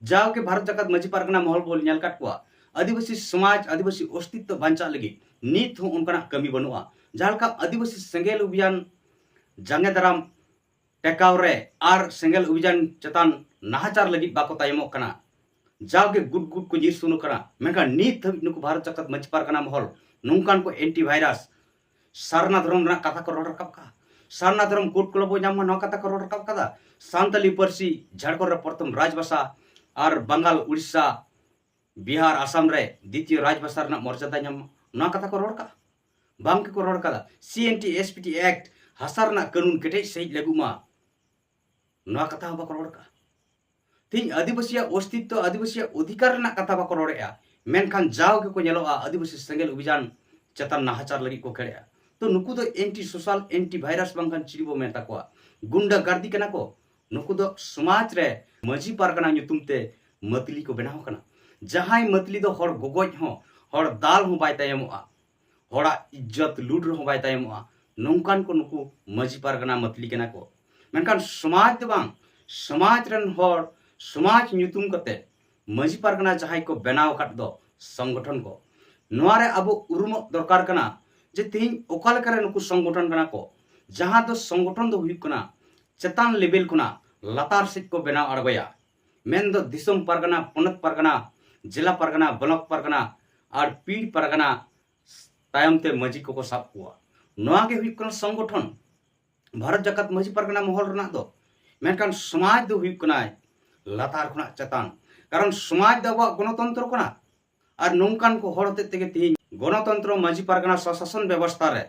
ᱡᱟᱣᱜᱮ ᱵᱷᱟᱨᱚᱛ ᱡᱟᱠᱟᱛ ᱢᱟᱹᱡᱷᱤ ᱯᱟᱨᱜᱟᱱᱟ ᱢᱚᱦᱚᱞ ᱵᱚᱱ ᱧᱮᱞ ᱟᱠᱟᱫ ᱠᱚᱣᱟ, ᱟᱹᱫᱤᱵᱟᱹᱥᱤ ᱥᱚᱢᱟᱡᱽ, ᱟᱹᱫᱤᱵᱟᱹᱥᱤ ᱚᱥᱛᱤᱛᱛᱚ ᱵᱟᱧᱪᱟᱜ ᱞᱟᱹᱜᱤᱫ ᱱᱤᱛ ᱦᱚᱸ ᱚᱱᱠᱟᱱᱟᱜ ᱠᱟᱹᱢᱤ ᱵᱟᱹᱱᱩᱜᱼᱟ᱾ ᱡᱟᱦᱟᱸ ᱞᱮᱠᱟ ᱟᱹᱫᱤᱵᱟᱹᱥᱤ ᱥᱮᱸᱜᱮᱞ ᱚᱵᱷᱤᱭᱟᱱ ᱡᱟᱸᱜᱮ ᱫᱟᱨᱟᱢ, ᱴᱮᱠᱟᱣ ᱨᱮ ᱟᱨ ᱥᱮᱸᱜᱮᱞ ᱚᱵᱷᱤᱡᱟᱱ ᱪᱮᱛᱟᱱ ᱱᱟᱦᱟᱪᱟᱨ ᱞᱟᱹᱜᱤᱫ ᱵᱟᱠᱚ ᱛᱟᱭᱚᱢᱚᱜ ᱠᱟᱱᱟ᱾ ᱡᱟᱣᱜᱮ ᱜᱩᱴ ᱜᱩᱴ ᱠᱚ ᱧᱤᱨ ᱥᱩᱱᱩ ᱠᱟᱱᱟ, ᱢᱮᱱᱠᱷᱟᱱ ᱱᱤᱛ ᱫᱷᱟᱹᱵᱤᱡ ᱱᱩᱠᱩ ᱵᱷᱟᱨᱚᱛ ᱡᱟᱠᱟᱛ ᱢᱟᱹᱡᱷᱤ ᱯᱟᱨᱜᱟᱱᱟ ᱢᱚᱦᱚᱞ ᱱᱚᱝᱠᱟᱱ ᱠᱚ ᱮᱱᱴᱤ ᱵᱷᱟᱭᱨᱟᱥ, ᱥᱟᱨᱱᱟ ᱫᱷᱚᱨᱚᱢ ᱨᱮᱱᱟᱜ ᱠᱟᱛᱷᱟ ᱠᱚ ᱨᱚᱲ ᱨᱟᱠᱟᱵ ᱠᱟᱜᱼᱟ᱾ ᱥᱟᱨᱱᱟ ᱫᱷᱚᱨᱚᱢ ᱠᱳᱰ ᱠᱚᱞᱚᱢ ᱵᱚ ᱧᱟᱢ ᱢᱟ, ᱱᱚᱣᱟ ᱠᱟᱛᱷᱟ ᱠᱚ ᱨᱚᱲ ᱨᱟᱠᱟᱵ ᱠᱟᱫᱟ᱾ ᱥᱟᱱᱛᱟᱞᱤ ᱯᱟᱹᱨᱥᱤ ᱡᱷᱟᱲᱠᱷᱚᱸᱰ ᱨᱮ ᱯᱨᱚᱛᱷᱚᱢ ᱨᱟᱡᱽᱵᱷᱟᱥᱟ ᱟᱨ ᱵᱟᱝᱜᱟᱞ, ᱩᱲᱤᱥᱥᱟ, ᱵᱤᱦᱟᱨ, ᱟᱥᱟᱢ ᱨᱮ ᱫᱤᱛᱤᱭᱚ ᱨᱟᱡᱽᱵᱷᱟᱥᱟ ᱨᱮᱱᱟᱜ ᱢᱚᱨᱡᱟᱫᱟ ᱧᱟᱢ ᱢᱟ, ᱱᱚᱣᱟ ᱠᱟᱛᱷᱟ ᱠᱚ ᱨᱚᱲ ᱠᱟᱜᱼᱟ᱾ ᱵᱟᱝ ᱜᱮᱠᱚ ᱨᱚᱲ ᱠᱟᱫᱟ᱾ C N T S P T act, ᱦᱟᱥᱟ ᱨᱮᱱᱟᱜ ᱠᱟᱹᱱᱩᱱ ᱠᱮᱴᱮᱡ ᱥᱟᱹᱦᱤᱡ ᱞᱟᱹᱜᱩᱜ ᱢᱟ, ᱱᱚᱣᱟ ᱠᱟᱛᱷᱟ ᱦᱚᱸ ᱵᱟᱠᱚ ᱨᱚᱲ ᱠᱟᱜᱼᱟ᱾ ᱛᱮᱦᱮᱧ ᱟᱹᱫᱤᱵᱟᱹᱥᱤᱭᱟᱜ ᱚᱥᱛᱤᱛᱛᱚ, ᱟᱹᱫᱤᱵᱟᱹᱥᱤᱭᱟᱜ ᱚᱫᱷᱤᱠᱟᱨ ᱨᱮᱱᱟᱜ ᱠᱟᱛᱷᱟ ᱵᱟᱠᱚ ᱨᱚᱲᱮᱜᱼᱟ, ᱢᱮᱱᱠᱷᱟᱱ ᱡᱟᱣ ᱜᱮᱠᱚ ᱧᱮᱞᱚᱜᱼᱟ ᱟᱹᱫᱤᱵᱟᱹᱥᱤ ᱥᱮᱸᱜᱮᱞ ᱚᱵᱷᱤᱡᱟᱱ ᱪᱮᱛᱟᱱ ᱱᱟᱦᱟᱪᱟᱨ ᱞᱟᱹᱜᱤᱫ ᱠᱚ ᱠᱷᱮᱲᱮᱜᱼᱟ᱾ ᱛᱚ ᱱᱩᱠᱩ ᱫᱚ ᱮᱱᱴᱤ ᱥᱳᱥᱟᱞ, ᱮᱱᱴᱤ ᱵᱷᱟᱭᱨᱟᱥ ᱵᱟᱝᱠᱷᱟᱱ ᱪᱤᱞᱤ ᱵᱚ ᱢᱮᱛᱟ ᱠᱚᱣᱟ? ᱜᱩᱱᱰᱟ ᱜᱟᱨᱫᱤ ᱠᱟᱱᱟ ᱠᱚ᱾ ᱱᱩᱠᱩ ᱫᱚ ᱥᱚᱢᱟᱡᱽ ᱨᱮ ᱢᱟᱹᱡᱷᱤ ᱯᱟᱨᱜᱟᱱᱟ ᱧᱩᱛᱩᱢ ᱛᱮ ᱢᱟᱹᱛᱞᱤ ᱠᱚ ᱵᱮᱱᱟᱣ ᱠᱟᱱᱟ᱾ ᱡᱟᱦᱟᱸᱭ ᱢᱟᱹᱛᱞᱤ ᱫᱚ ᱦᱚᱲ ᱜᱚᱜᱚᱡ ᱦᱚᱸ, ᱦᱚᱲ ᱫᱟᱞ ᱦᱚᱸ ᱵᱟᱭ ᱛᱟᱭᱚᱢᱚᱜᱼᱟ, ᱦᱚᱲᱟᱜ ᱤᱡᱽᱡᱚᱛ ᱞᱩᱴ ᱨᱮᱦᱚᱸ ᱵᱟᱭ ᱛᱟᱭᱚᱢᱚᱜᱼᱟ᱾ ᱱᱚᱝᱠᱟᱱ ᱠᱚ ᱱᱩᱠᱩ ᱢᱟᱹᱡᱷᱤ ᱯᱟᱨᱜᱟᱱᱟ ᱢᱟᱹᱛᱞᱤ ᱠᱟᱱᱟ ᱠᱚ᱾ ᱢᱮᱱᱠᱷᱟᱱ ᱥᱚᱢᱟᱡᱽ ᱫᱚ ᱵᱟᱝ, ᱥᱚᱢᱟᱡᱽ ᱨᱮᱱ ᱦᱚᱲ, ᱥᱚᱢᱟᱡᱽ ᱧᱩᱛᱩᱢ ᱠᱟᱛᱮ ᱢᱟᱹᱡᱷᱤ ᱯᱟᱨᱜᱟᱱᱟ ᱡᱟᱦᱟᱸᱭ ᱠᱚ ᱵᱮᱱᱟᱣ ᱟᱠᱟᱫ ᱫᱚ ᱥᱚᱝᱜᱚᱴᱷᱚᱱ ᱠᱚ, ᱱᱚᱣᱟ ᱨᱮ ᱟᱵᱚ ᱩᱨᱩᱢᱚᱜ ᱫᱚᱨᱠᱟᱨ ᱠᱟᱱᱟ ᱡᱮ ᱛᱮᱦᱮᱧ ᱚᱠᱟ ᱞᱮᱠᱟᱨᱮ ᱱᱩᱠᱩ ᱥᱚᱝᱜᱚᱴᱷᱚᱱ ᱠᱟᱱᱟ ᱠᱚ, ᱡᱟᱦᱟᱸ ᱫᱚ ᱥᱚᱝᱜᱚᱴᱷᱚᱱ ᱫᱚ ᱦᱩᱭᱩᱜ ᱠᱟᱱᱟ ᱪᱮᱛᱟᱱ ᱞᱮᱵᱮᱞ ᱠᱷᱚᱱᱟᱜ ᱞᱟᱛᱟᱨ ᱥᱮᱫ ᱠᱚ ᱵᱮᱱᱟᱣ ᱟᱬᱜᱚᱭᱟ, ᱢᱮᱱᱫᱚ ᱫᱤᱥᱚᱢ ᱯᱟᱨᱜᱟᱱᱟ, ᱯᱚᱱᱚᱛ ᱯᱟᱨᱜᱟᱱᱟ, ᱡᱮᱞᱟ ᱯᱟᱨᱜᱟᱱᱟ, ᱵᱞᱚᱠ ᱯᱟᱨᱜᱟᱱᱟ ᱟᱨ ᱯᱤᱲ ᱯᱟᱨᱜᱟᱱᱟ ᱛᱟᱭᱚᱢ ᱛᱮ ᱢᱟᱹᱡᱷᱤ ᱠᱚᱠᱚ ᱥᱟᱵ ᱠᱚᱣᱟ᱾ ᱱᱚᱣᱟ ᱜᱮ ᱦᱩᱭᱩᱜ ᱠᱟᱱᱟ ᱥᱚᱝᱜᱚᱴᱷᱚᱱ, ᱵᱷᱟᱨᱚᱛ ᱡᱟᱠᱟᱛ ᱢᱟᱹᱡᱷᱤ ᱯᱟᱨᱜᱟᱱᱟ ᱢᱚᱦᱚᱞ ᱨᱮᱱᱟᱜ ᱫᱚ᱾ ᱢᱮᱱᱠᱷᱟᱱ ᱥᱚᱢᱟᱡᱽ ᱫᱚ ᱦᱩᱭᱩᱜ ᱠᱟᱱᱟᱭ ᱞᱟᱛᱟᱨ ᱠᱷᱚᱱᱟᱜ ᱪᱮᱛᱟᱱ᱾ ᱠᱟᱨᱚᱱ ᱥᱚᱢᱟᱡᱽ ᱫᱚ ᱟᱵᱚᱣᱟᱜ ᱜᱚᱱᱚᱛᱚᱱᱛᱨᱚ ᱠᱟᱱᱟ᱾ ᱟᱨ ᱱᱚᱝᱠᱟᱱ ᱠᱚ ᱦᱚᱲ ᱦᱚᱛᱮᱡ ᱛᱮᱜᱮ ᱛᱮᱦᱮᱧ ᱜᱚᱱᱚᱛᱚᱱᱛᱨᱚ ᱢᱟᱹᱡᱷᱤ ᱯᱟᱨᱜᱟᱱᱟ ᱥᱚᱥᱟᱥᱚᱱ ᱵᱮᱵᱚᱥᱛᱷᱟ ᱨᱮ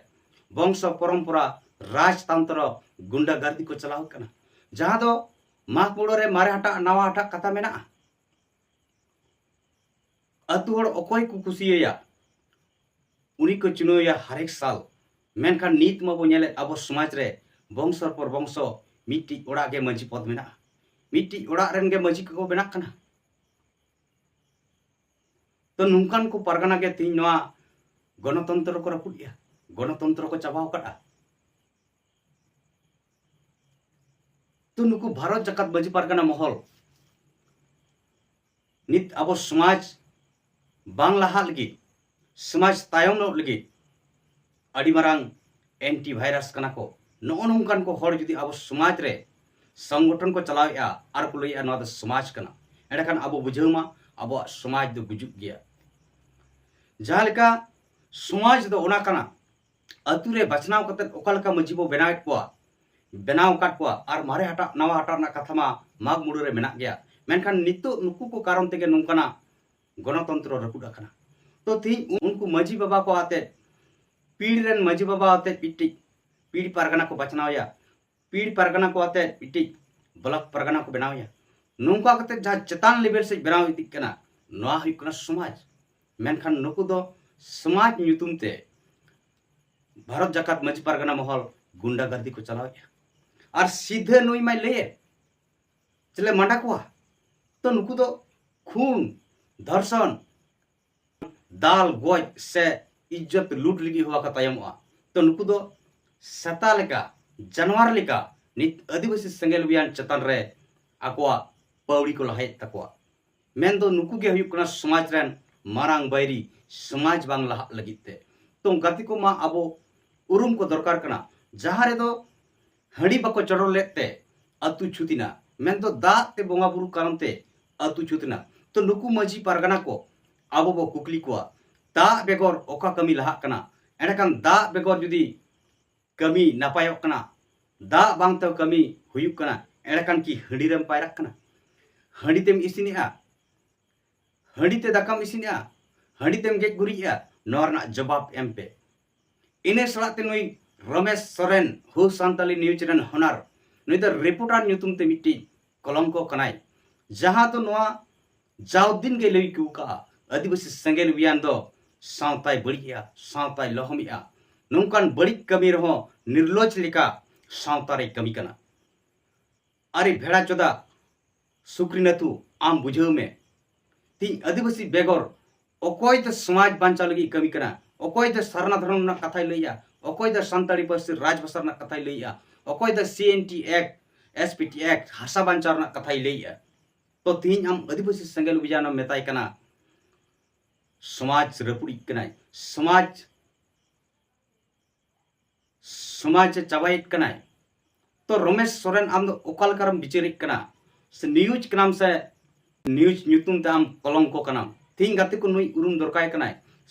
ᱵᱚᱝᱥᱚ ᱯᱚᱨᱚᱢᱯᱚᱨᱟ ᱨᱟᱡᱽᱛᱚᱱᱛᱨᱚ ᱜᱩᱱᱰᱟᱜᱟᱨᱫᱤ ᱠᱚ ᱪᱟᱞᱟᱣ ᱠᱟᱱᱟ, ᱡᱟᱦᱟᱸ ᱫᱚ ᱢᱟᱜᱽ ᱢᱩᱲᱟᱹ ᱨᱮ ᱢᱟᱨᱮ ᱦᱟᱴᱟᱜ ᱱᱟᱣᱟ ᱦᱟᱴᱟᱜ ᱠᱟᱛᱷᱟ ᱢᱮᱱᱟᱜᱼᱟ᱾ ᱟᱹᱛᱩ ᱦᱚᱲ ᱚᱠᱚᱭ ᱠᱚ ᱠᱩᱥᱤᱭᱟᱭᱟ, ᱩᱱᱤ ᱠᱚ ᱪᱩᱱᱟᱹᱣᱮᱭᱟ ᱦᱟᱨᱮᱠ ᱥᱟᱞ᱾ ᱢᱮᱱᱠᱷᱟᱱ ᱱᱤᱛ ᱢᱟᱵᱚ ᱧᱮᱞᱮᱫ ᱟᱵᱚ ᱥᱚᱢᱟᱡᱽ ᱨᱮ ᱵᱚᱝᱥᱚ ᱯᱚᱨ ᱵᱚᱝᱥᱚ ᱢᱤᱫᱴᱤᱡ ᱚᱲᱟᱜ ᱜᱮ ᱢᱟᱹᱡᱷᱤ ᱯᱚᱫᱽ ᱢᱮᱱᱟᱜᱼᱟ, ᱢᱤᱫᱴᱤᱡ ᱚᱲᱟᱜ ᱨᱮᱱ ᱜᱮ ᱢᱟᱹᱡᱷᱤ ᱠᱚᱠᱚ ᱵᱮᱱᱟᱜ ᱠᱟᱱᱟ᱾ ᱛᱚ ᱱᱚᱝᱠᱟᱱ ᱠᱚ ᱯᱟᱨᱜᱟᱱᱟ ᱜᱮ ᱛᱮᱦᱮᱧ ᱱᱚᱣᱟ ᱜᱚᱱᱚᱛᱚᱱᱛᱨᱚ ᱠᱚ ᱨᱟᱹᱯᱩᱫ ᱮᱜᱼᱟ, ᱜᱚᱱᱚᱛᱚᱱᱛᱨᱚ ᱠᱚ ᱪᱟᱵᱟᱣ ᱟᱠᱟᱫᱼᱟ᱾ ᱛᱚ ᱱᱩᱠᱩ ᱵᱷᱟᱨᱚᱛ ᱡᱟᱠᱟᱛ ᱢᱟᱹᱡᱷᱤ ᱯᱟᱨᱜᱟᱱᱟ ᱢᱚᱦᱚᱞ ᱱᱤᱛ ᱟᱵᱚ ᱥᱚᱢᱟᱡᱽ ᱵᱟᱝ ᱞᱟᱦᱟᱜ ᱞᱟᱹᱜᱤᱫ, ᱥᱚᱢᱟᱡᱽ ᱛᱟᱭᱚᱢᱚᱜ ᱞᱟᱹᱜᱤᱫ ᱟᱹᱰᱤ ᱢᱟᱨᱟᱝ ᱮᱱᱴᱤ ᱵᱷᱟᱭᱨᱟᱥ ᱠᱟᱱᱟ ᱠᱚ᱾ ᱱᱚᱜᱼᱚ ᱱᱚᱝᱠᱟᱱ ᱠᱚ ᱦᱚᱲ ᱡᱩᱫᱤ ᱟᱵᱚ ᱥᱚᱢᱟᱡᱽ ᱨᱮ ᱥᱚᱝᱜᱚᱴᱷᱚᱱ ᱠᱚ ᱪᱟᱞᱟᱣᱮᱫᱼᱟ ᱟᱨ ᱠᱚ ᱞᱟᱹᱭᱮᱫᱼᱟ ᱱᱚᱣᱟ ᱫᱚ ᱥᱚᱢᱟᱡᱽ ᱠᱟᱱᱟ, ᱮᱸᱰᱮᱠᱷᱟᱱ ᱟᱵᱚ ᱵᱩᱡᱷᱟᱹᱣ ᱢᱟ ᱟᱵᱚᱣᱟᱜ ᱥᱚᱢᱟᱡᱽ ᱫᱚ ᱜᱩᱡᱩᱜ ᱜᱮᱭᱟ᱾ ᱡᱟᱦᱟᱸ ᱞᱮᱠᱟ ᱥᱚᱢᱟᱡᱽ ᱫᱚ ᱚᱱᱟ ᱠᱟᱱᱟ, ᱟᱹᱛᱩ ᱨᱮ ᱵᱟᱪᱷᱱᱟᱣ ᱠᱟᱛᱮᱫ ᱚᱠᱟ ᱞᱮᱠᱟ ᱢᱟᱹᱡᱷᱤ ᱵᱚ ᱵᱮᱱᱟᱣᱮᱫ ᱠᱚᱣᱟ, ᱵᱮᱱᱟᱣ ᱟᱠᱟᱫ ᱠᱚᱣᱟ, ᱟᱨ ᱢᱟᱨᱮ ᱦᱟᱴᱟᱜ ᱱᱟᱣᱟ ᱦᱟᱴᱟᱜ ᱨᱮᱱᱟᱜ ᱠᱟᱛᱷᱟ ᱢᱟ ᱢᱟᱜᱽ ᱢᱩᱲᱟᱹ ᱨᱮ ᱢᱮᱱᱟᱜ ᱜᱮᱭᱟ᱾ ᱢᱮᱱᱠᱷᱟᱱ ᱱᱤᱛᱚᱜ ᱱᱩᱠᱩ ᱠᱚ ᱠᱟᱨᱚᱱ ᱛᱮᱜᱮ ᱱᱚᱝᱠᱟᱱᱟᱜ ᱜᱚᱱᱚᱛᱚᱱᱛᱨᱚ ᱨᱟᱹᱯᱩᱫ ᱟᱠᱟᱱᱟ᱾ ᱛᱚ ᱛᱮᱦᱮᱧ ᱩᱱᱠᱩ ᱢᱟᱹᱡᱷᱤ ᱵᱟᱵᱟ ᱠᱚ ᱟᱛᱮᱫ, ᱯᱤᱲ ᱨᱮᱱ ᱢᱟᱹᱡᱷᱤ ᱵᱟᱵᱟ ᱟᱛᱮᱫ ᱢᱤᱫᱴᱤᱡ ᱯᱤᱲ ᱯᱟᱨᱜᱟᱱᱟ ᱠᱚ ᱵᱟᱪᱷᱱᱟᱣᱮᱭᱟ, ᱯᱤᱲ ᱯᱟᱨᱜᱟᱱᱟ ᱠᱚ ᱟᱛᱮᱫ ᱢᱤᱫᱴᱤᱡ ᱵᱞᱚᱠ ᱯᱟᱨᱜᱟᱱᱟ ᱠᱚ ᱵᱮᱱᱟᱣᱮᱭᱟ᱾ ᱱᱚᱝᱠᱟ ᱠᱟᱛᱮᱫ ᱡᱟᱦᱟᱸ ᱪᱮᱛᱟᱱ ᱞᱮᱵᱮᱞ ᱥᱮᱫ ᱵᱮᱱᱟᱣ ᱤᱫᱤᱜ ᱠᱟᱱᱟ, ᱱᱚᱣᱟ ᱦᱩᱭᱩᱜ ᱠᱟᱱᱟ ᱥᱚᱢᱟᱡᱽ᱾ ᱢᱮᱱᱠᱷᱟᱱ ᱱᱩᱠᱩ ᱫᱚ ᱥᱚᱢᱟᱡᱽ ᱧᱩᱛᱩᱢ ᱛᱮ ᱵᱷᱟᱨᱚᱛ ᱡᱟᱠᱟᱛ ᱢᱟᱹᱡᱷᱤ ᱯᱟᱨᱜᱟᱱᱟ ᱢᱚᱦᱚᱞ ᱜᱩᱱᱰᱟᱜᱟᱨᱫᱤ ᱠᱚ ᱪᱟᱞᱟᱣᱮᱫᱼᱟ᱾ ᱟᱨ ᱥᱤᱫᱷᱟᱹ ᱱᱩᱭ ᱢᱟᱭ ᱞᱟᱹᱭᱮᱫ, ᱪᱮᱞᱮ ᱢᱟᱸᱰᱟ ᱠᱚᱣᱟ? ᱛᱚ ᱱᱩᱠᱩ ᱫᱚ ᱠᱷᱩᱱ, ᱫᱷᱚᱨᱥᱚᱱ, ᱫᱟᱞ, ᱜᱚᱡ ᱥᱮ ᱤᱡᱽᱡᱚᱛ ᱞᱩᱴ ᱞᱟᱹᱜᱤᱫ ᱦᱚᱸ ᱵᱟᱠᱚ ᱛᱟᱭᱚᱢᱚᱜᱼᱟ᱾ ᱛᱚ ᱱᱩᱠᱩ ᱫᱚ ᱥᱮᱛᱟ ᱞᱮᱠᱟ, ᱡᱟᱱᱣᱟᱨ ᱞᱮᱠᱟ ᱱᱤᱛ ᱟᱹᱫᱤᱵᱟᱹᱥᱤ ᱥᱮᱸᱜᱮᱞ ᱚᱵᱷᱤᱭᱟᱱ ᱪᱮᱛᱟᱱ ᱨᱮ ᱟᱠᱚᱣᱟᱜ ᱯᱟᱹᱣᱲᱤ ᱠᱚ ᱞᱟᱦᱟᱭᱮᱫ ᱛᱟᱠᱚᱣᱟ᱾ ᱢᱮᱱᱫᱚ ᱱᱩᱠᱩ ᱜᱮ ᱦᱩᱭᱩᱜ ᱠᱟᱱᱟ ᱥᱚᱢᱟᱡᱽ ᱨᱮᱱ ᱢᱟᱨᱟᱝ ᱵᱟᱹᱭᱨᱤ, ᱥᱚᱢᱟᱡᱽ ᱵᱟᱝ ᱞᱟᱦᱟᱜ ᱞᱟᱹᱜᱤᱫ ᱛᱮ᱾ ᱛᱚ ᱜᱟᱛᱮ ᱠᱚ ᱢᱟ ᱟᱵᱚ ᱩᱨᱩᱢ ᱠᱚ ᱫᱚᱨᱠᱟᱨ ᱠᱟᱱᱟ, ᱡᱟᱦᱟᱸ ᱨᱮᱫᱚ ᱦᱟᱺᱰᱤ ᱵᱟᱠᱚ ᱪᱚᱰᱚᱨ ᱞᱮᱫ ᱛᱮ ᱟᱹᱛᱩ ᱪᱷᱩᱛ ᱮᱱᱟ, ᱢᱮᱱᱫᱚ ᱫᱟᱜ ᱛᱮ ᱵᱚᱸᱜᱟ ᱵᱩᱨᱩ ᱠᱟᱨᱚᱱ ᱛᱮ ᱟᱹᱛᱩ ᱪᱷᱩᱛ ᱮᱱᱟ᱾ ᱛᱚ ᱱᱩᱠᱩ ᱢᱟᱹᱡᱷᱤ ᱯᱟᱨᱜᱟᱱᱟ ᱠᱚ ᱟᱵᱚ ᱵᱚ ᱠᱩᱠᱞᱤ ᱠᱚᱣᱟ, ᱫᱟᱜ ᱵᱮᱜᱚᱨ ᱚᱠᱟ ᱠᱟᱹᱢᱤ ᱞᱟᱦᱟᱜ ᱠᱟᱱᱟ? ᱮᱸᱰᱮᱠᱷᱟᱱ ᱫᱟᱜ ᱵᱮᱜᱚᱨ ᱡᱩᱫᱤ ᱠᱟᱹᱢᱤ ᱱᱟᱯᱟᱭᱚᱜ ᱠᱟᱱᱟ, ᱫᱟᱜ ᱵᱟᱝᱛᱮ ᱠᱟᱹᱢᱤ ᱦᱩᱭᱩᱜ ᱠᱟᱱᱟ, ᱮᱸᱰᱮᱠᱷᱟᱱ ᱠᱤ ᱦᱟᱺᱰᱤ ᱨᱮᱢ ᱯᱟᱭᱨᱟᱜ ᱠᱟᱱᱟ? ᱦᱟᱺᱰᱤ ᱛᱮᱢ ᱤᱥᱤᱱᱮᱜᱼᱟ, ᱦᱟᱺᱰᱤ ᱛᱮ ᱫᱟᱠᱟᱢ ᱤᱥᱤᱱᱮᱜᱼᱟ, ᱦᱟᱺᱰᱤ ᱛᱮᱢ ᱜᱮᱡ ᱜᱩᱨᱤᱡᱮᱜᱼᱟ? ᱱᱚᱣᱟ ᱨᱮᱱᱟᱜ ᱡᱚᱵᱟᱵ ᱮᱢ ᱯᱮ᱾ ᱤᱱᱟᱹ ᱥᱟᱞᱟᱜ ᱛᱮ ᱱᱩᱭ ᱨᱚᱢᱮᱥ ᱥᱚᱨᱮᱱ, ᱦᱳ ᱥᱟᱱᱛᱟᱞᱤ ᱱᱤᱭᱩᱡᱽ ᱨᱮᱱ ᱦᱚᱱᱟᱨ, ᱱᱩᱭ ᱫᱚ ᱨᱤᱯᱳᱨᱴᱟᱨ ᱧᱩᱛᱩᱢ ᱛᱮ ᱢᱤᱫᱴᱤᱡ ᱠᱚᱞᱚᱝᱠᱚ ᱠᱟᱱᱟᱭ, ᱡᱟᱦᱟᱸ ᱫᱚ ᱱᱚᱣᱟ ᱡᱟᱣ ᱫᱤᱱ ᱜᱮ ᱞᱟᱹᱭ ᱟᱹᱜᱩ ᱠᱟᱜᱼᱟ, ᱟᱹᱫᱤᱵᱟᱹᱥᱤ ᱥᱮᱸᱜᱮᱞ ᱚᱵᱷᱤᱭᱟᱱ ᱫᱚ ᱥᱟᱶᱛᱟᱭ ᱵᱟᱹᱲᱤᱡᱮᱜᱼᱟ, ᱥᱟᱶᱛᱟᱭ ᱞᱚᱦᱚᱢᱮᱜᱼᱟ᱾ ᱱᱚᱝᱠᱟᱱ ᱵᱟᱹᱲᱤᱡ ᱠᱟᱹᱢᱤ ᱨᱮᱦᱚᱸ ᱱᱤᱨᱞᱚᱡᱽ ᱞᱮᱠᱟ ᱥᱟᱶᱛᱟ ᱨᱮᱭ ᱠᱟᱹᱢᱤ ᱠᱟᱱᱟ᱾ ᱟᱨᱮ ᱵᱷᱮᱲᱟ ᱪᱚᱫᱟ ᱥᱩᱠᱨᱤ ᱱᱟᱹᱛᱩ, ᱟᱢ ᱵᱩᱡᱷᱟᱹᱣ ᱢᱮ, ᱛᱤᱦᱤᱧ ᱟᱹᱫᱤᱵᱟᱹᱥᱤ ᱵᱮᱜᱚᱨ ᱚᱠᱚᱭ ᱫᱚ ᱥᱚᱢᱟᱡᱽ ᱵᱟᱧᱪᱟᱣ ᱞᱟᱹᱜᱤᱫ ᱠᱟᱹᱢᱤ ᱠᱟᱱᱟ? ᱚᱠᱚᱭ ᱫᱚ ᱥᱟᱨᱱᱟ ᱫᱷᱚᱨᱚᱢ ᱨᱮᱱᱟᱜ ᱠᱟᱛᱷᱟᱭ ᱞᱟᱹᱭᱮᱜᱼᱟ? ᱚᱠᱚᱭ ᱫᱚ ᱥᱟᱱᱛᱟᱲᱤ ᱯᱟᱹᱨᱥᱤ ᱨᱟᱡᱽᱵᱷᱟᱥᱟ ᱨᱮᱱᱟᱜ ᱠᱟᱛᱷᱟᱭ ᱞᱟᱹᱭᱮᱜᱼᱟ? ᱚᱠᱚᱭ ᱫᱚ C N T act, S P T act, ᱦᱟᱥᱟ ᱵᱟᱧᱪᱟᱣ ᱨᱮᱱᱟᱜ ᱠᱟᱛᱷᱟᱭ ᱞᱟᱹᱭᱮᱜᱼᱟ? ᱛᱚ ᱛᱤᱦᱤᱧ ᱟᱢ ᱟᱹᱫᱤᱵᱟᱹᱥᱤ ᱥᱮᱸᱜᱮᱞ ᱚᱵᱷᱤᱡᱟᱱ ᱮᱢ ᱢᱮᱛᱟᱭ ᱠᱟᱱᱟ, ᱥᱚᱢᱟᱡᱽ ᱨᱟᱹᱯᱩᱫᱤᱡ ᱠᱟᱱᱟᱭ, ᱥᱚᱢᱟᱡᱽ ᱥᱚᱢᱟᱡᱽ ᱮ ᱪᱟᱵᱟᱭᱮᱫ ᱠᱟᱱᱟᱭ᱾ ᱛᱚ ᱨᱚᱢᱮᱥ ᱥᱚᱨᱮᱱ, ᱟᱢ ᱫᱚ ᱚᱠᱟ ᱞᱮᱠᱟᱨᱮᱢ ᱵᱤᱪᱟᱹᱨᱮᱫ ᱠᱟᱱᱟ? ᱥᱮ ᱱᱤᱭᱩᱡᱽ ᱠᱟᱱᱟᱢ, ᱥᱮ ᱱᱤᱭᱩᱡᱽ ᱧᱩᱛᱩᱢ ᱛᱮ ᱟᱢ ᱠᱚᱞᱚᱝᱠᱚ ᱠᱟᱱᱟᱢ? ᱛᱤᱦᱤᱧ ᱜᱟᱛᱮ ᱠᱚ, ᱱᱩᱭ ᱩᱨᱩᱢ ᱫᱚᱨᱠᱟᱨ ᱠᱟᱱᱟᱭ,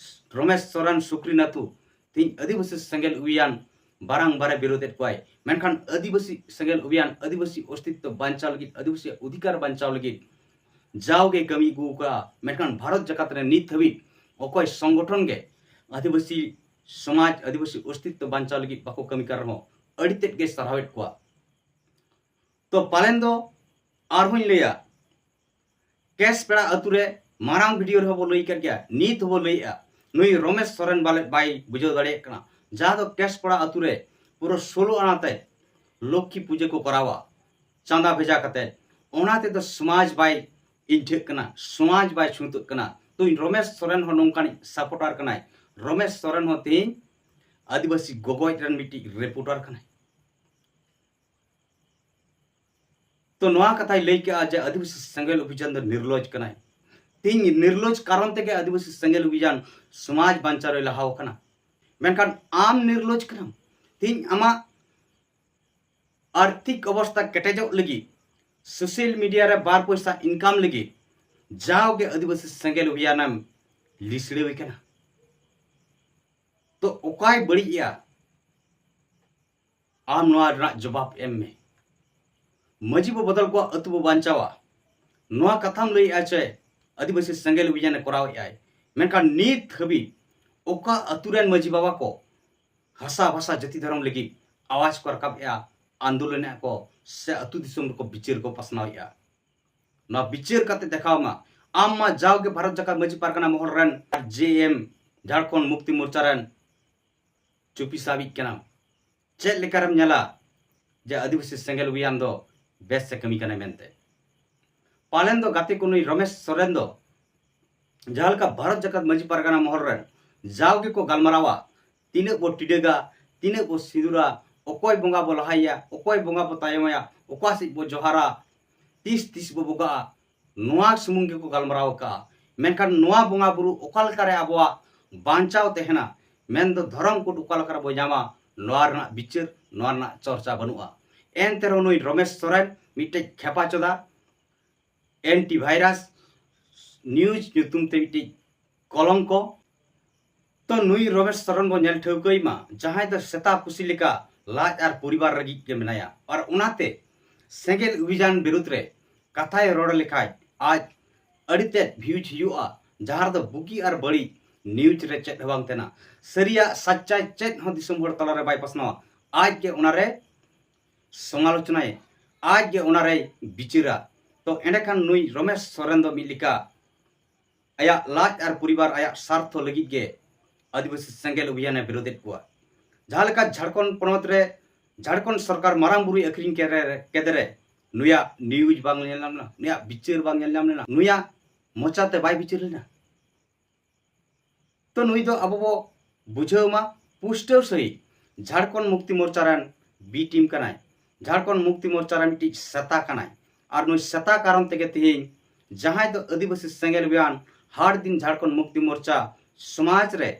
ᱨᱚᱢᱮᱥ ᱥᱚᱨᱮᱱ ᱥᱩᱠᱨᱤ ᱱᱟᱛᱩ᱾ ᱛᱤᱦᱤᱧ ᱟᱹᱫᱤᱵᱟᱹᱥᱤ ᱥᱮᱸᱜᱮᱞ ᱚᱵᱷᱤᱭᱟᱱ ᱵᱟᱨᱟᱝᱵᱟᱨᱮ ᱵᱤᱨᱳᱫᱮᱫ ᱠᱚᱣᱟᱭ, ᱢᱮᱱᱠᱷᱟᱱ ᱟᱹᱫᱤᱵᱟᱹᱥᱤ ᱥᱮᱸᱜᱮᱞ ᱚᱵᱷᱤᱭᱟᱱ, ᱟᱹᱫᱤᱵᱟᱹᱥᱤ ᱚᱥᱛᱤᱛᱛᱚ ᱵᱟᱧᱪᱟᱣ ᱞᱟᱹᱜᱤᱫ, ᱟᱹᱫᱤᱵᱟᱹᱥᱤ ᱚᱫᱷᱤᱠᱟᱨ ᱵᱟᱧᱪᱟᱣ ᱞᱟᱹᱜᱤᱫ ᱡᱟᱣᱜᱮ ᱠᱟᱹᱢᱤ ᱟᱹᱜᱩ ᱟᱠᱟᱫᱼᱟ᱾ ᱢᱮᱱᱠᱷᱟᱱ ᱵᱷᱟᱨᱚᱛ ᱡᱟᱠᱟᱛ ᱨᱮ ᱱᱤᱛ ᱦᱟᱹᱵᱤᱡ ᱚᱠᱚᱭ ᱥᱚᱝᱜᱚᱴᱷᱚᱱ ᱜᱮ ᱟᱹᱫᱤᱵᱟᱹᱥᱤ ᱥᱚᱢᱟᱡᱽ, ᱟᱹᱫᱤᱵᱟᱹᱥᱤ ᱚᱥᱛᱤᱛᱛᱚ ᱵᱟᱧᱪᱟᱣ ᱞᱟᱹᱜᱤᱫ ᱵᱟᱠᱚ ᱠᱟᱹᱢᱤ ᱠᱟᱱ ᱨᱮᱦᱚᱸ, ᱟᱹᱰᱤ ᱛᱮᱫ ᱜᱮ ᱥᱟᱨᱦᱟᱣᱮᱫ ᱠᱚᱣᱟ᱾ ᱛᱚ ᱯᱟᱞᱮᱱ ᱫᱚ ᱟᱨᱦᱚᱸᱧ ᱞᱟᱹᱭᱟ, ᱠᱮᱥᱯᱮᱲᱟ ᱟᱹᱛᱩ ᱨᱮ ᱢᱟᱨᱟᱝ ᱵᱷᱤᱰᱤᱭᱳ ᱨᱮᱦᱚᱸ ᱵᱚ ᱞᱟᱹᱭ ᱠᱟᱫ ᱜᱮᱭᱟ, ᱱᱤᱛ ᱦᱚᱸᱵᱚ ᱞᱟᱹᱭᱮᱫᱼᱟ, ᱱᱩᱭ ᱨᱚᱢᱮᱥ ᱥᱚᱨᱮᱱ ᱵᱟᱞᱮ ᱵᱟᱭ ᱵᱩᱡᱷᱟᱹᱣ ᱫᱟᱲᱮᱭᱟᱜ ᱠᱟᱱᱟ᱾ ᱡᱟᱦᱟᱸ ᱫᱚ ᱠᱮᱥᱯᱮᱲᱟ ᱟᱹᱛᱩ ᱨᱮ ᱯᱩᱨᱟᱹ ᱥᱳᱞᱳ ᱟᱱᱟᱛᱮ ᱞᱚᱠᱠᱷᱤ ᱯᱩᱡᱟᱹ ᱠᱚ ᱠᱚᱨᱟᱣᱟ ᱪᱟᱸᱫᱟ ᱵᱷᱮᱡᱟ ᱠᱟᱛᱮ, ᱚᱱᱟ ᱛᱮᱫᱚ ᱥᱚᱢᱟᱡᱽ ᱵᱟᱭ ᱤᱧᱴᱷᱟᱹᱜ ᱠᱟᱱᱟ, ᱥᱚᱢᱟᱡᱽ ᱵᱟᱭ ᱪᱷᱩᱸᱛᱟᱹᱜ ᱠᱟᱱᱟ᱾ ᱛᱚ ᱤᱧ ᱨᱚᱢᱮᱥ ᱥᱚᱨᱮᱱ ᱦᱚᱸ ᱱᱚᱝᱠᱟᱱᱤᱡ ᱥᱟᱯᱳᱨᱴᱟᱨ ᱠᱟᱱᱟᱭ᱾ ᱨᱚᱢᱮᱥ ᱥᱚᱨᱮᱱ ᱦᱚᱸ ᱛᱮᱦᱮᱧ ᱟᱹᱫᱤᱵᱟᱹᱥᱤ ᱜᱚᱜᱚᱡ ᱨᱮᱱ ᱢᱤᱫᱴᱤᱡ ᱨᱤᱯᱳᱨᱴᱟᱨ ᱠᱟᱱᱟᱭ᱾ ᱛᱚ ᱱᱚᱣᱟ ᱠᱟᱛᱷᱟᱭ ᱞᱟᱹᱭ ᱠᱮᱜᱼᱟ ᱡᱮ ᱟᱹᱫᱤᱵᱟᱹᱥᱤ ᱥᱮᱸᱜᱮᱞ ᱚᱵᱷᱤᱡᱟᱱ ᱫᱚ ᱱᱤᱨᱞᱚᱡᱽ ᱠᱟᱱᱟᱭ᱾ ᱛᱮᱦᱮᱧ ᱱᱤᱨᱞᱚᱡᱽ ᱠᱟᱨᱚᱱ ᱛᱮᱜᱮ ᱟᱹᱫᱤᱵᱟᱹᱥᱤ ᱥᱮᱸᱜᱮᱞ ᱚᱵᱷᱤᱡᱟᱱ ᱥᱚᱢᱟᱡᱽ ᱵᱟᱧᱪᱟᱣ ᱨᱮ ᱞᱟᱦᱟᱣ ᱟᱠᱟᱱᱟ᱾ ᱢᱮᱱᱠᱷᱟᱱ ᱟᱢ ᱱᱤᱨᱞᱚᱡᱽ ᱠᱟᱱᱟᱢ᱾ ᱛᱮᱦᱮᱧ ᱟᱢᱟᱜ ᱟᱨᱛᱷᱤᱠ ᱚᱵᱚᱥᱛᱟ ᱠᱮᱴᱮᱡᱚᱜ ᱞᱟᱹᱜᱤᱫ, ᱥᱳᱥᱟᱞ ᱢᱤᱰᱤᱭᱟ ᱨᱮ ᱵᱟᱨ ᱯᱚᱭᱥᱟ ᱤᱱᱠᱟᱢ ᱞᱟᱹᱜᱤᱫ ᱡᱟᱣᱜᱮ ᱟᱹᱫᱤᱵᱟᱹᱥᱤ ᱥᱮᱸᱜᱮᱞ ᱚᱵᱷᱤᱭᱟᱱᱮᱢ ᱞᱤᱥᱲᱟᱹᱣᱮ ᱠᱟᱱᱟ᱾ ᱛᱚ ᱚᱠᱟᱭ ᱵᱟᱹᱲᱤᱡ ᱮᱜᱼᱟ? ᱟᱢ ᱱᱚᱣᱟ ᱨᱮᱱᱟᱜ ᱡᱚᱵᱟᱵ ᱮᱢ ᱢᱮ᱾ ᱢᱟᱹᱡᱷᱤ ᱵᱚ ᱵᱚᱫᱚᱞ ᱠᱚᱣᱟ, ᱟᱹᱛᱩ ᱵᱚ ᱵᱟᱧᱪᱟᱣᱟ, ᱱᱚᱣᱟ ᱠᱟᱛᱷᱟᱢ ᱞᱟᱹᱭᱮᱜᱼᱟ ᱪᱮ ᱟᱹᱫᱤᱵᱟᱹᱥᱤ ᱥᱮᱸᱜᱮᱞ ᱚᱵᱷᱤᱡᱟᱱᱮ ᱠᱚᱨᱟᱣᱮᱜᱼᱟᱭ, ᱢᱮᱱᱠᱷᱟᱱ ᱱᱤᱛ ᱦᱟᱹᱵᱤᱡ ᱚᱠᱟ ᱟᱹᱛᱩ ᱨᱮᱱ ᱢᱟᱹᱡᱷᱤ ᱵᱟᱵᱟ ᱠᱚ ᱦᱟᱥᱟ ᱵᱷᱟᱥᱟ ᱡᱟᱹᱛᱤ ᱫᱷᱚᱨᱚᱢ ᱞᱟᱹᱜᱤᱫ ᱟᱣᱟᱡᱽ ᱠᱚ ᱨᱟᱠᱟᱵᱮᱜᱼᱟ, ᱟᱱᱫᱳᱞᱚᱱᱮᱜᱼᱟ ᱠᱚ, ᱥᱮ ᱟᱹᱛᱩ ᱫᱤᱥᱚᱢ ᱨᱮᱠᱚ ᱵᱤᱪᱟᱹᱨ ᱠᱚ ᱯᱟᱥᱱᱟᱣᱮᱜᱼᱟ? ᱱᱚᱣᱟ ᱵᱤᱪᱟᱹᱨ ᱠᱟᱛᱮ ᱫᱮᱠᱷᱟᱣ ᱢᱟ᱾ ᱟᱢ ᱢᱟ ᱡᱟᱣᱜᱮ ᱵᱷᱟᱨᱚᱛ ᱡᱟᱠᱟᱛ ᱢᱟᱹᱡᱷᱤ ᱯᱟᱨᱜᱟᱱᱟ ᱢᱚᱦᱚᱞ ᱨᱮᱱ ᱟᱨ ᱡᱮ ᱮᱢ, ᱡᱷᱟᱲᱠᱷᱚᱸᱰ ᱢᱩᱠᱛᱤ ᱢᱳᱨᱪᱟ ᱨᱮᱱ ᱪᱩᱯᱤ ᱥᱟᱵᱤᱡ ᱠᱟᱱᱟᱢ᱾ ᱪᱮᱫ ᱞᱮᱠᱟᱨᱮᱢ ᱧᱮᱞᱟ ᱡᱮ ᱟᱹᱫᱤᱵᱟᱹᱥᱤ ᱥᱮᱸᱜᱮᱞ ᱚᱵᱷᱤᱭᱟᱱ ᱫᱚ ᱵᱮᱥ ᱮ ᱠᱟᱹᱢᱤ ᱠᱟᱱᱟ ᱢᱮᱱᱛᱮ? ᱯᱟᱞᱮᱱ ᱫᱚ ᱜᱟᱛᱮ ᱠᱚ ᱱᱩᱭ ᱨᱚᱢᱮᱥ ᱥᱚᱨᱮᱱ ᱫᱚ ᱡᱟᱦᱟᱸ ᱞᱮᱠᱟ ᱵᱷᱟᱨᱚᱛ ᱡᱟᱠᱟᱛ ᱢᱟᱹᱡᱷᱤ ᱯᱟᱨᱜᱟᱱᱟ ᱢᱚᱦᱚᱞ ᱨᱮᱱ ᱡᱟᱣ ᱜᱮᱠᱚ ᱜᱟᱞᱢᱟᱨᱟᱣᱟ, ᱛᱤᱱᱟᱹᱜ ᱵᱚ ᱴᱤᱰᱟᱹᱜᱟ, ᱛᱤᱱᱟᱹᱜ ᱵᱚ ᱥᱤᱸᱫᱩᱨᱟ, ᱚᱠᱚᱭ ᱵᱚᱸᱜᱟ ᱵᱚ ᱞᱟᱦᱟᱭᱮᱭᱟ, ᱚᱠᱚᱭ ᱵᱚᱸᱜᱟ ᱵᱚ ᱛᱟᱭᱚᱢᱟᱭᱟ, ᱚᱠᱟ ᱥᱮᱫ ᱵᱚ ᱡᱚᱦᱟᱨᱟ, ᱛᱤᱥ ᱛᱤᱥ ᱵᱚ ᱵᱚᱸᱜᱟᱜᱼᱟ, ᱱᱚᱣᱟ ᱥᱩᱢᱩᱝ ᱜᱮᱠᱚ ᱜᱟᱞᱢᱟᱨᱟᱣ ᱟᱠᱟᱜᱼᱟ᱾ ᱢᱮᱱᱠᱷᱟᱱ ᱱᱚᱣᱟ ᱵᱚᱸᱜᱟ ᱵᱩᱨᱩ ᱚᱠᱟ ᱞᱮᱠᱟᱨᱮ ᱟᱵᱚᱣᱟᱜ ᱵᱟᱧᱪᱟᱣ ᱛᱟᱦᱮᱱᱟ, ᱢᱮᱱᱫᱚ ᱫᱷᱚᱨᱚᱢ ᱠᱳᱰ ᱚᱠᱟ ᱞᱮᱠᱟᱨᱮ ᱵᱚ ᱧᱟᱢᱟ, ᱱᱚᱣᱟ ᱨᱮᱱᱟᱜ ᱵᱤᱪᱟᱹᱨ, ᱱᱚᱣᱟ ᱨᱮᱱᱟᱜ ᱪᱚᱨᱪᱟ ᱵᱟᱹᱱᱩᱜᱼᱟ᱾ ᱮᱱᱛᱮ ᱨᱮᱦᱚᱸ ᱱᱩᱭ ᱨᱚᱢᱮᱥ ᱥᱚᱨᱮᱱ ᱢᱤᱫᱴᱮᱡ ᱠᱷᱮᱯᱟ ᱪᱚᱫᱟ, ᱮᱱᱴᱤ ᱵᱷᱟᱭᱨᱟᱥ ᱱᱤᱭᱩᱡᱽ ᱧᱩᱛᱩᱢ ᱛᱮ ᱢᱤᱫᱴᱤᱡ ᱠᱚᱞᱚᱝᱠᱚ᱾ ᱛᱚ ᱱᱩᱭ ᱨᱚᱢᱮᱥ ᱥᱚᱨᱮᱱ ᱵᱚ ᱧᱮᱞ ᱴᱷᱟᱹᱣᱠᱟᱹᱭ ᱢᱟ, ᱡᱟᱦᱟᱸᱭ ᱫᱚ ᱥᱮᱛᱟ ᱯᱩᱥᱤ ᱞᱮᱠᱟ ᱞᱟᱡ ᱟᱨ ᱯᱚᱨᱤᱵᱟᱨ ᱞᱟᱹᱜᱤᱫ ᱜᱮ ᱢᱮᱱᱟᱭᱟ᱾ ᱟᱨ ᱚᱱᱟᱛᱮ ᱥᱮᱸᱜᱮᱞ ᱚᱵᱷᱤᱡᱟᱱ ᱵᱤᱨᱩᱫᱽ ᱨᱮ ᱠᱟᱛᱷᱟᱭ ᱨᱚᱲ ᱞᱮᱠᱷᱟᱡ ᱟᱡ ᱟᱹᱰᱤ ᱛᱮᱫ ᱵᱷᱤᱭᱩᱡᱽ ᱦᱩᱭᱩᱜᱼᱟ, ᱡᱟᱦᱟᱸ ᱨᱮᱫᱚ ᱵᱩᱜᱤ ᱟᱨ ᱵᱟᱹᱲᱤᱡ ᱱᱤᱭᱩᱡᱽ ᱨᱮ ᱪᱮᱫ ᱦᱚᱸ ᱵᱟᱝ ᱛᱟᱦᱮᱱᱟ᱾ ᱥᱟᱹᱨᱤᱭᱟᱜ ᱥᱟᱪᱪᱟᱭ ᱪᱮᱫ ᱦᱚᱸ ᱫᱤᱥᱚᱢ ᱦᱚᱲ ᱛᱟᱞᱟᱨᱮ ᱵᱟᱭ ᱯᱟᱥᱱᱟᱣᱟ, ᱟᱡ ᱜᱮ ᱚᱱᱟᱨᱮ ᱥᱚᱢᱟᱞᱳᱪᱚᱱᱟᱭ, ᱟᱡ ᱜᱮ ᱚᱱᱟᱨᱮᱭ ᱵᱤᱪᱟᱹᱨᱟ᱾ ᱛᱚ ᱮᱸᱰᱮᱠᱷᱟᱱ ᱱᱩᱭ ᱨᱚᱢᱮᱥ ᱥᱚᱨᱮᱱ ᱫᱚ ᱢᱤᱫ ᱞᱮᱠᱟ ᱟᱭᱟᱜ ᱞᱟᱡ ᱟᱨ ᱯᱚᱨᱤᱵᱟᱨ, ᱟᱭᱟᱜ ᱥᱟᱨᱛᱷᱚ ᱞᱟᱹᱜᱤᱫ ᱜᱮ ᱟᱹᱫᱤᱵᱟᱹᱥᱤ ᱥᱮᱸᱜᱮᱞ ᱚᱵᱷᱤᱭᱟᱱᱮ ᱵᱤᱨᱳᱫᱮᱫ ᱠᱚᱣᱟ᱾ ᱡᱟᱦᱟᱸ ᱞᱮᱠᱟ ᱡᱷᱟᱲᱠᱷᱚᱸᱰ ᱯᱚᱱᱚᱛ ᱨᱮ ᱡᱷᱟᱲᱠᱷᱚᱸᱰ ᱥᱚᱨᱠᱟᱨ ᱢᱟᱨᱟᱝ ᱵᱩᱨᱩᱭ ᱟᱹᱠᱷᱨᱤᱧ ᱠᱮᱫᱮ ᱨᱮ, ᱠᱮᱫᱮ ᱨᱮ ᱱᱩᱭᱟᱜ ᱱᱤᱭᱩᱡᱽ ᱵᱟᱝ ᱧᱮᱞ ᱧᱟᱢ ᱞᱮᱱᱟ, ᱱᱩᱭᱟᱜ ᱵᱤᱪᱟᱹᱨ ᱵᱟᱝ ᱧᱮᱞ ᱧᱟᱢ ᱞᱮᱱᱟ, ᱱᱩᱭᱟᱜ ᱢᱚᱪᱟᱛᱮ ᱵᱟᱭ ᱵᱤᱪᱟᱹᱨ ᱞᱮᱱᱟ᱾ ᱛᱚ ᱱᱩᱭ ᱫᱚ ᱟᱵᱚ ᱵᱚ ᱵᱩᱡᱷᱟᱹᱣ ᱢᱟ ᱯᱩᱥᱴᱟᱹᱣ ᱥᱟᱺᱦᱤᱡ, ᱡᱷᱟᱲᱠᱷᱚᱸᱰ ᱢᱩᱠᱛᱤ ᱢᱳᱨᱪᱟ ᱨᱮᱱ ᱵᱤ ᱴᱤᱢ ᱠᱟᱱᱟᱭ, ᱡᱷᱟᱲᱠᱷᱚᱸᱰ ᱢᱩᱠᱛᱤ ᱢᱳᱨᱪᱟ ᱨᱮᱱ ᱢᱤᱫᱴᱤᱡ ᱥᱮᱛᱟ ᱠᱟᱱᱟᱭ᱾ ᱟᱨ ᱱᱩᱭ ᱥᱮᱛᱟ ᱠᱟᱨᱚᱱ ᱛᱮᱜᱮ ᱛᱮᱦᱮᱧ ᱡᱟᱦᱟᱸᱭ ᱫᱚ ᱟᱹᱫᱤᱵᱟᱹᱥᱤ ᱥᱮᱸᱜᱮᱞ ᱚᱵᱷᱤᱭᱟᱱ ᱦᱟᱨ ᱫᱤᱱ ᱡᱷᱟᱲᱠᱷᱚᱸᱰ ᱢᱩᱠᱛᱤ ᱢᱳᱨᱪᱟ ᱥᱚᱢᱟᱡᱽ ᱨᱮ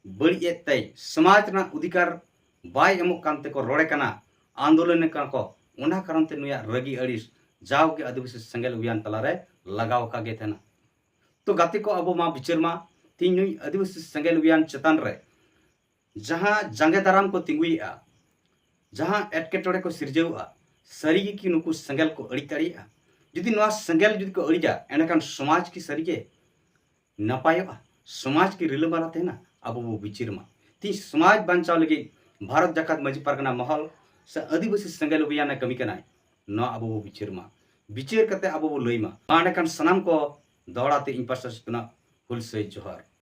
ᱵᱟᱹᱲᱤᱡ ᱮᱫ ᱛᱮᱭ, ᱥᱚᱢᱟᱡᱽ ᱨᱮᱱᱟᱜ ᱚᱫᱷᱤᱠᱟᱨ ᱵᱟᱭ ᱮᱢᱚᱜ ᱠᱟᱱ ᱛᱮᱠᱚ ᱨᱚᱲᱮ ᱠᱟᱱᱟ, ᱟᱱᱫᱳᱞᱚᱱᱮ ᱠᱟᱱᱟ ᱠᱚ, ᱚᱱᱟ ᱠᱟᱨᱚᱱ ᱛᱮ ᱱᱩᱭᱟᱜ ᱨᱟᱹᱜᱤ ᱟᱹᱲᱤᱥ ᱡᱟᱣᱜᱮ ᱟᱹᱫᱤᱵᱟᱹᱥᱤ ᱥᱮᱸᱜᱮᱞ ᱚᱵᱷᱤᱭᱟᱱ ᱛᱟᱞᱟᱨᱮ ᱞᱟᱜᱟᱣ ᱟᱠᱟᱫ ᱜᱮ ᱛᱟᱦᱮᱱᱟ᱾ ᱛᱚ ᱜᱟᱛᱮ ᱠᱚ, ᱟᱵᱚ ᱢᱟ ᱵᱤᱪᱟᱹᱨ ᱢᱟ ᱛᱮᱦᱮᱧ ᱱᱩᱭ ᱟᱹᱫᱤᱵᱟᱹᱥᱤ ᱥᱮᱸᱜᱮᱞ ᱚᱵᱷᱤᱭᱟᱱ ᱪᱮᱛᱟᱱ ᱨᱮ ᱡᱟᱦᱟᱸ ᱡᱟᱸᱜᱮ ᱫᱟᱨᱟᱢ ᱠᱚ ᱛᱤᱸᱜᱩᱭᱮᱫᱼᱟ, ᱡᱟᱦᱟᱸ ᱮᱴᱠᱮᱴᱚᱬᱮ ᱠᱚ ᱥᱤᱨᱡᱟᱹᱣᱜᱼᱟ, ᱥᱟᱹᱨᱤ ᱜᱮ ᱠᱤ ᱱᱩᱠᱩ ᱥᱮᱸᱜᱮᱞ ᱠᱚ ᱟᱹᱲᱤᱡ ᱫᱟᱲᱮᱭᱟᱜᱼᱟ? ᱡᱩᱫᱤ ᱱᱚᱣᱟ ᱥᱮᱸᱜᱮᱞ ᱡᱩᱫᱤ ᱠᱚ ᱟᱹᱲᱤᱡᱟ, ᱮᱸᱰᱮᱠᱷᱟᱱ ᱥᱚᱢᱟᱡᱽ ᱠᱤ ᱥᱟᱹᱨᱤᱜᱮ ᱱᱟᱯᱟᱭᱚᱜᱼᱟ? ᱥᱚᱢᱟᱡᱽ ᱠᱤ ᱨᱤᱞᱟᱹᱢᱟᱞᱟ ᱛᱟᱦᱮᱱᱟ? ᱟᱵᱚ ᱵᱚ ᱵᱤᱪᱟᱹᱨ ᱢᱟ᱾ ᱛᱤᱦᱤᱧ ᱥᱚᱢᱟᱡᱽ ᱵᱟᱧᱪᱟᱣ ᱞᱟᱹᱜᱤᱫ ᱵᱷᱟᱨᱚᱛ ᱡᱟᱠᱟᱛ ᱢᱟᱹᱡᱷᱤ ᱯᱟᱨᱜᱟᱱᱟ ᱢᱚᱦᱚᱞ ᱥᱮ ᱟᱹᱫᱤᱵᱟᱹᱥᱤ ᱥᱮᱸᱜᱮᱞ ᱚᱵᱷᱤᱭᱟᱱᱮ ᱠᱟᱹᱢᱤ ᱠᱟᱱᱟᱭ, ᱱᱚᱣᱟ ᱟᱵᱚ ᱵᱚ ᱵᱤᱪᱟᱹᱨ ᱢᱟ᱾ ᱵᱤᱪᱟᱹᱨ ᱠᱟᱛᱮ ᱟᱵᱚ ᱵᱚ ᱞᱟᱹᱭ ᱢᱟ᱾ ᱢᱟ ᱮᱸᱰᱮᱠᱷᱟᱱ ᱥᱟᱱᱟᱢ ᱠᱚ ᱫᱚᱦᱲᱟ ᱛᱮ ᱤᱧ ᱯᱟᱥᱴᱟ ᱥᱮᱫ ᱠᱷᱚᱱᱟᱜ ᱦᱩᱞᱥᱟᱹᱭ ᱡᱚᱦᱟᱨ᱾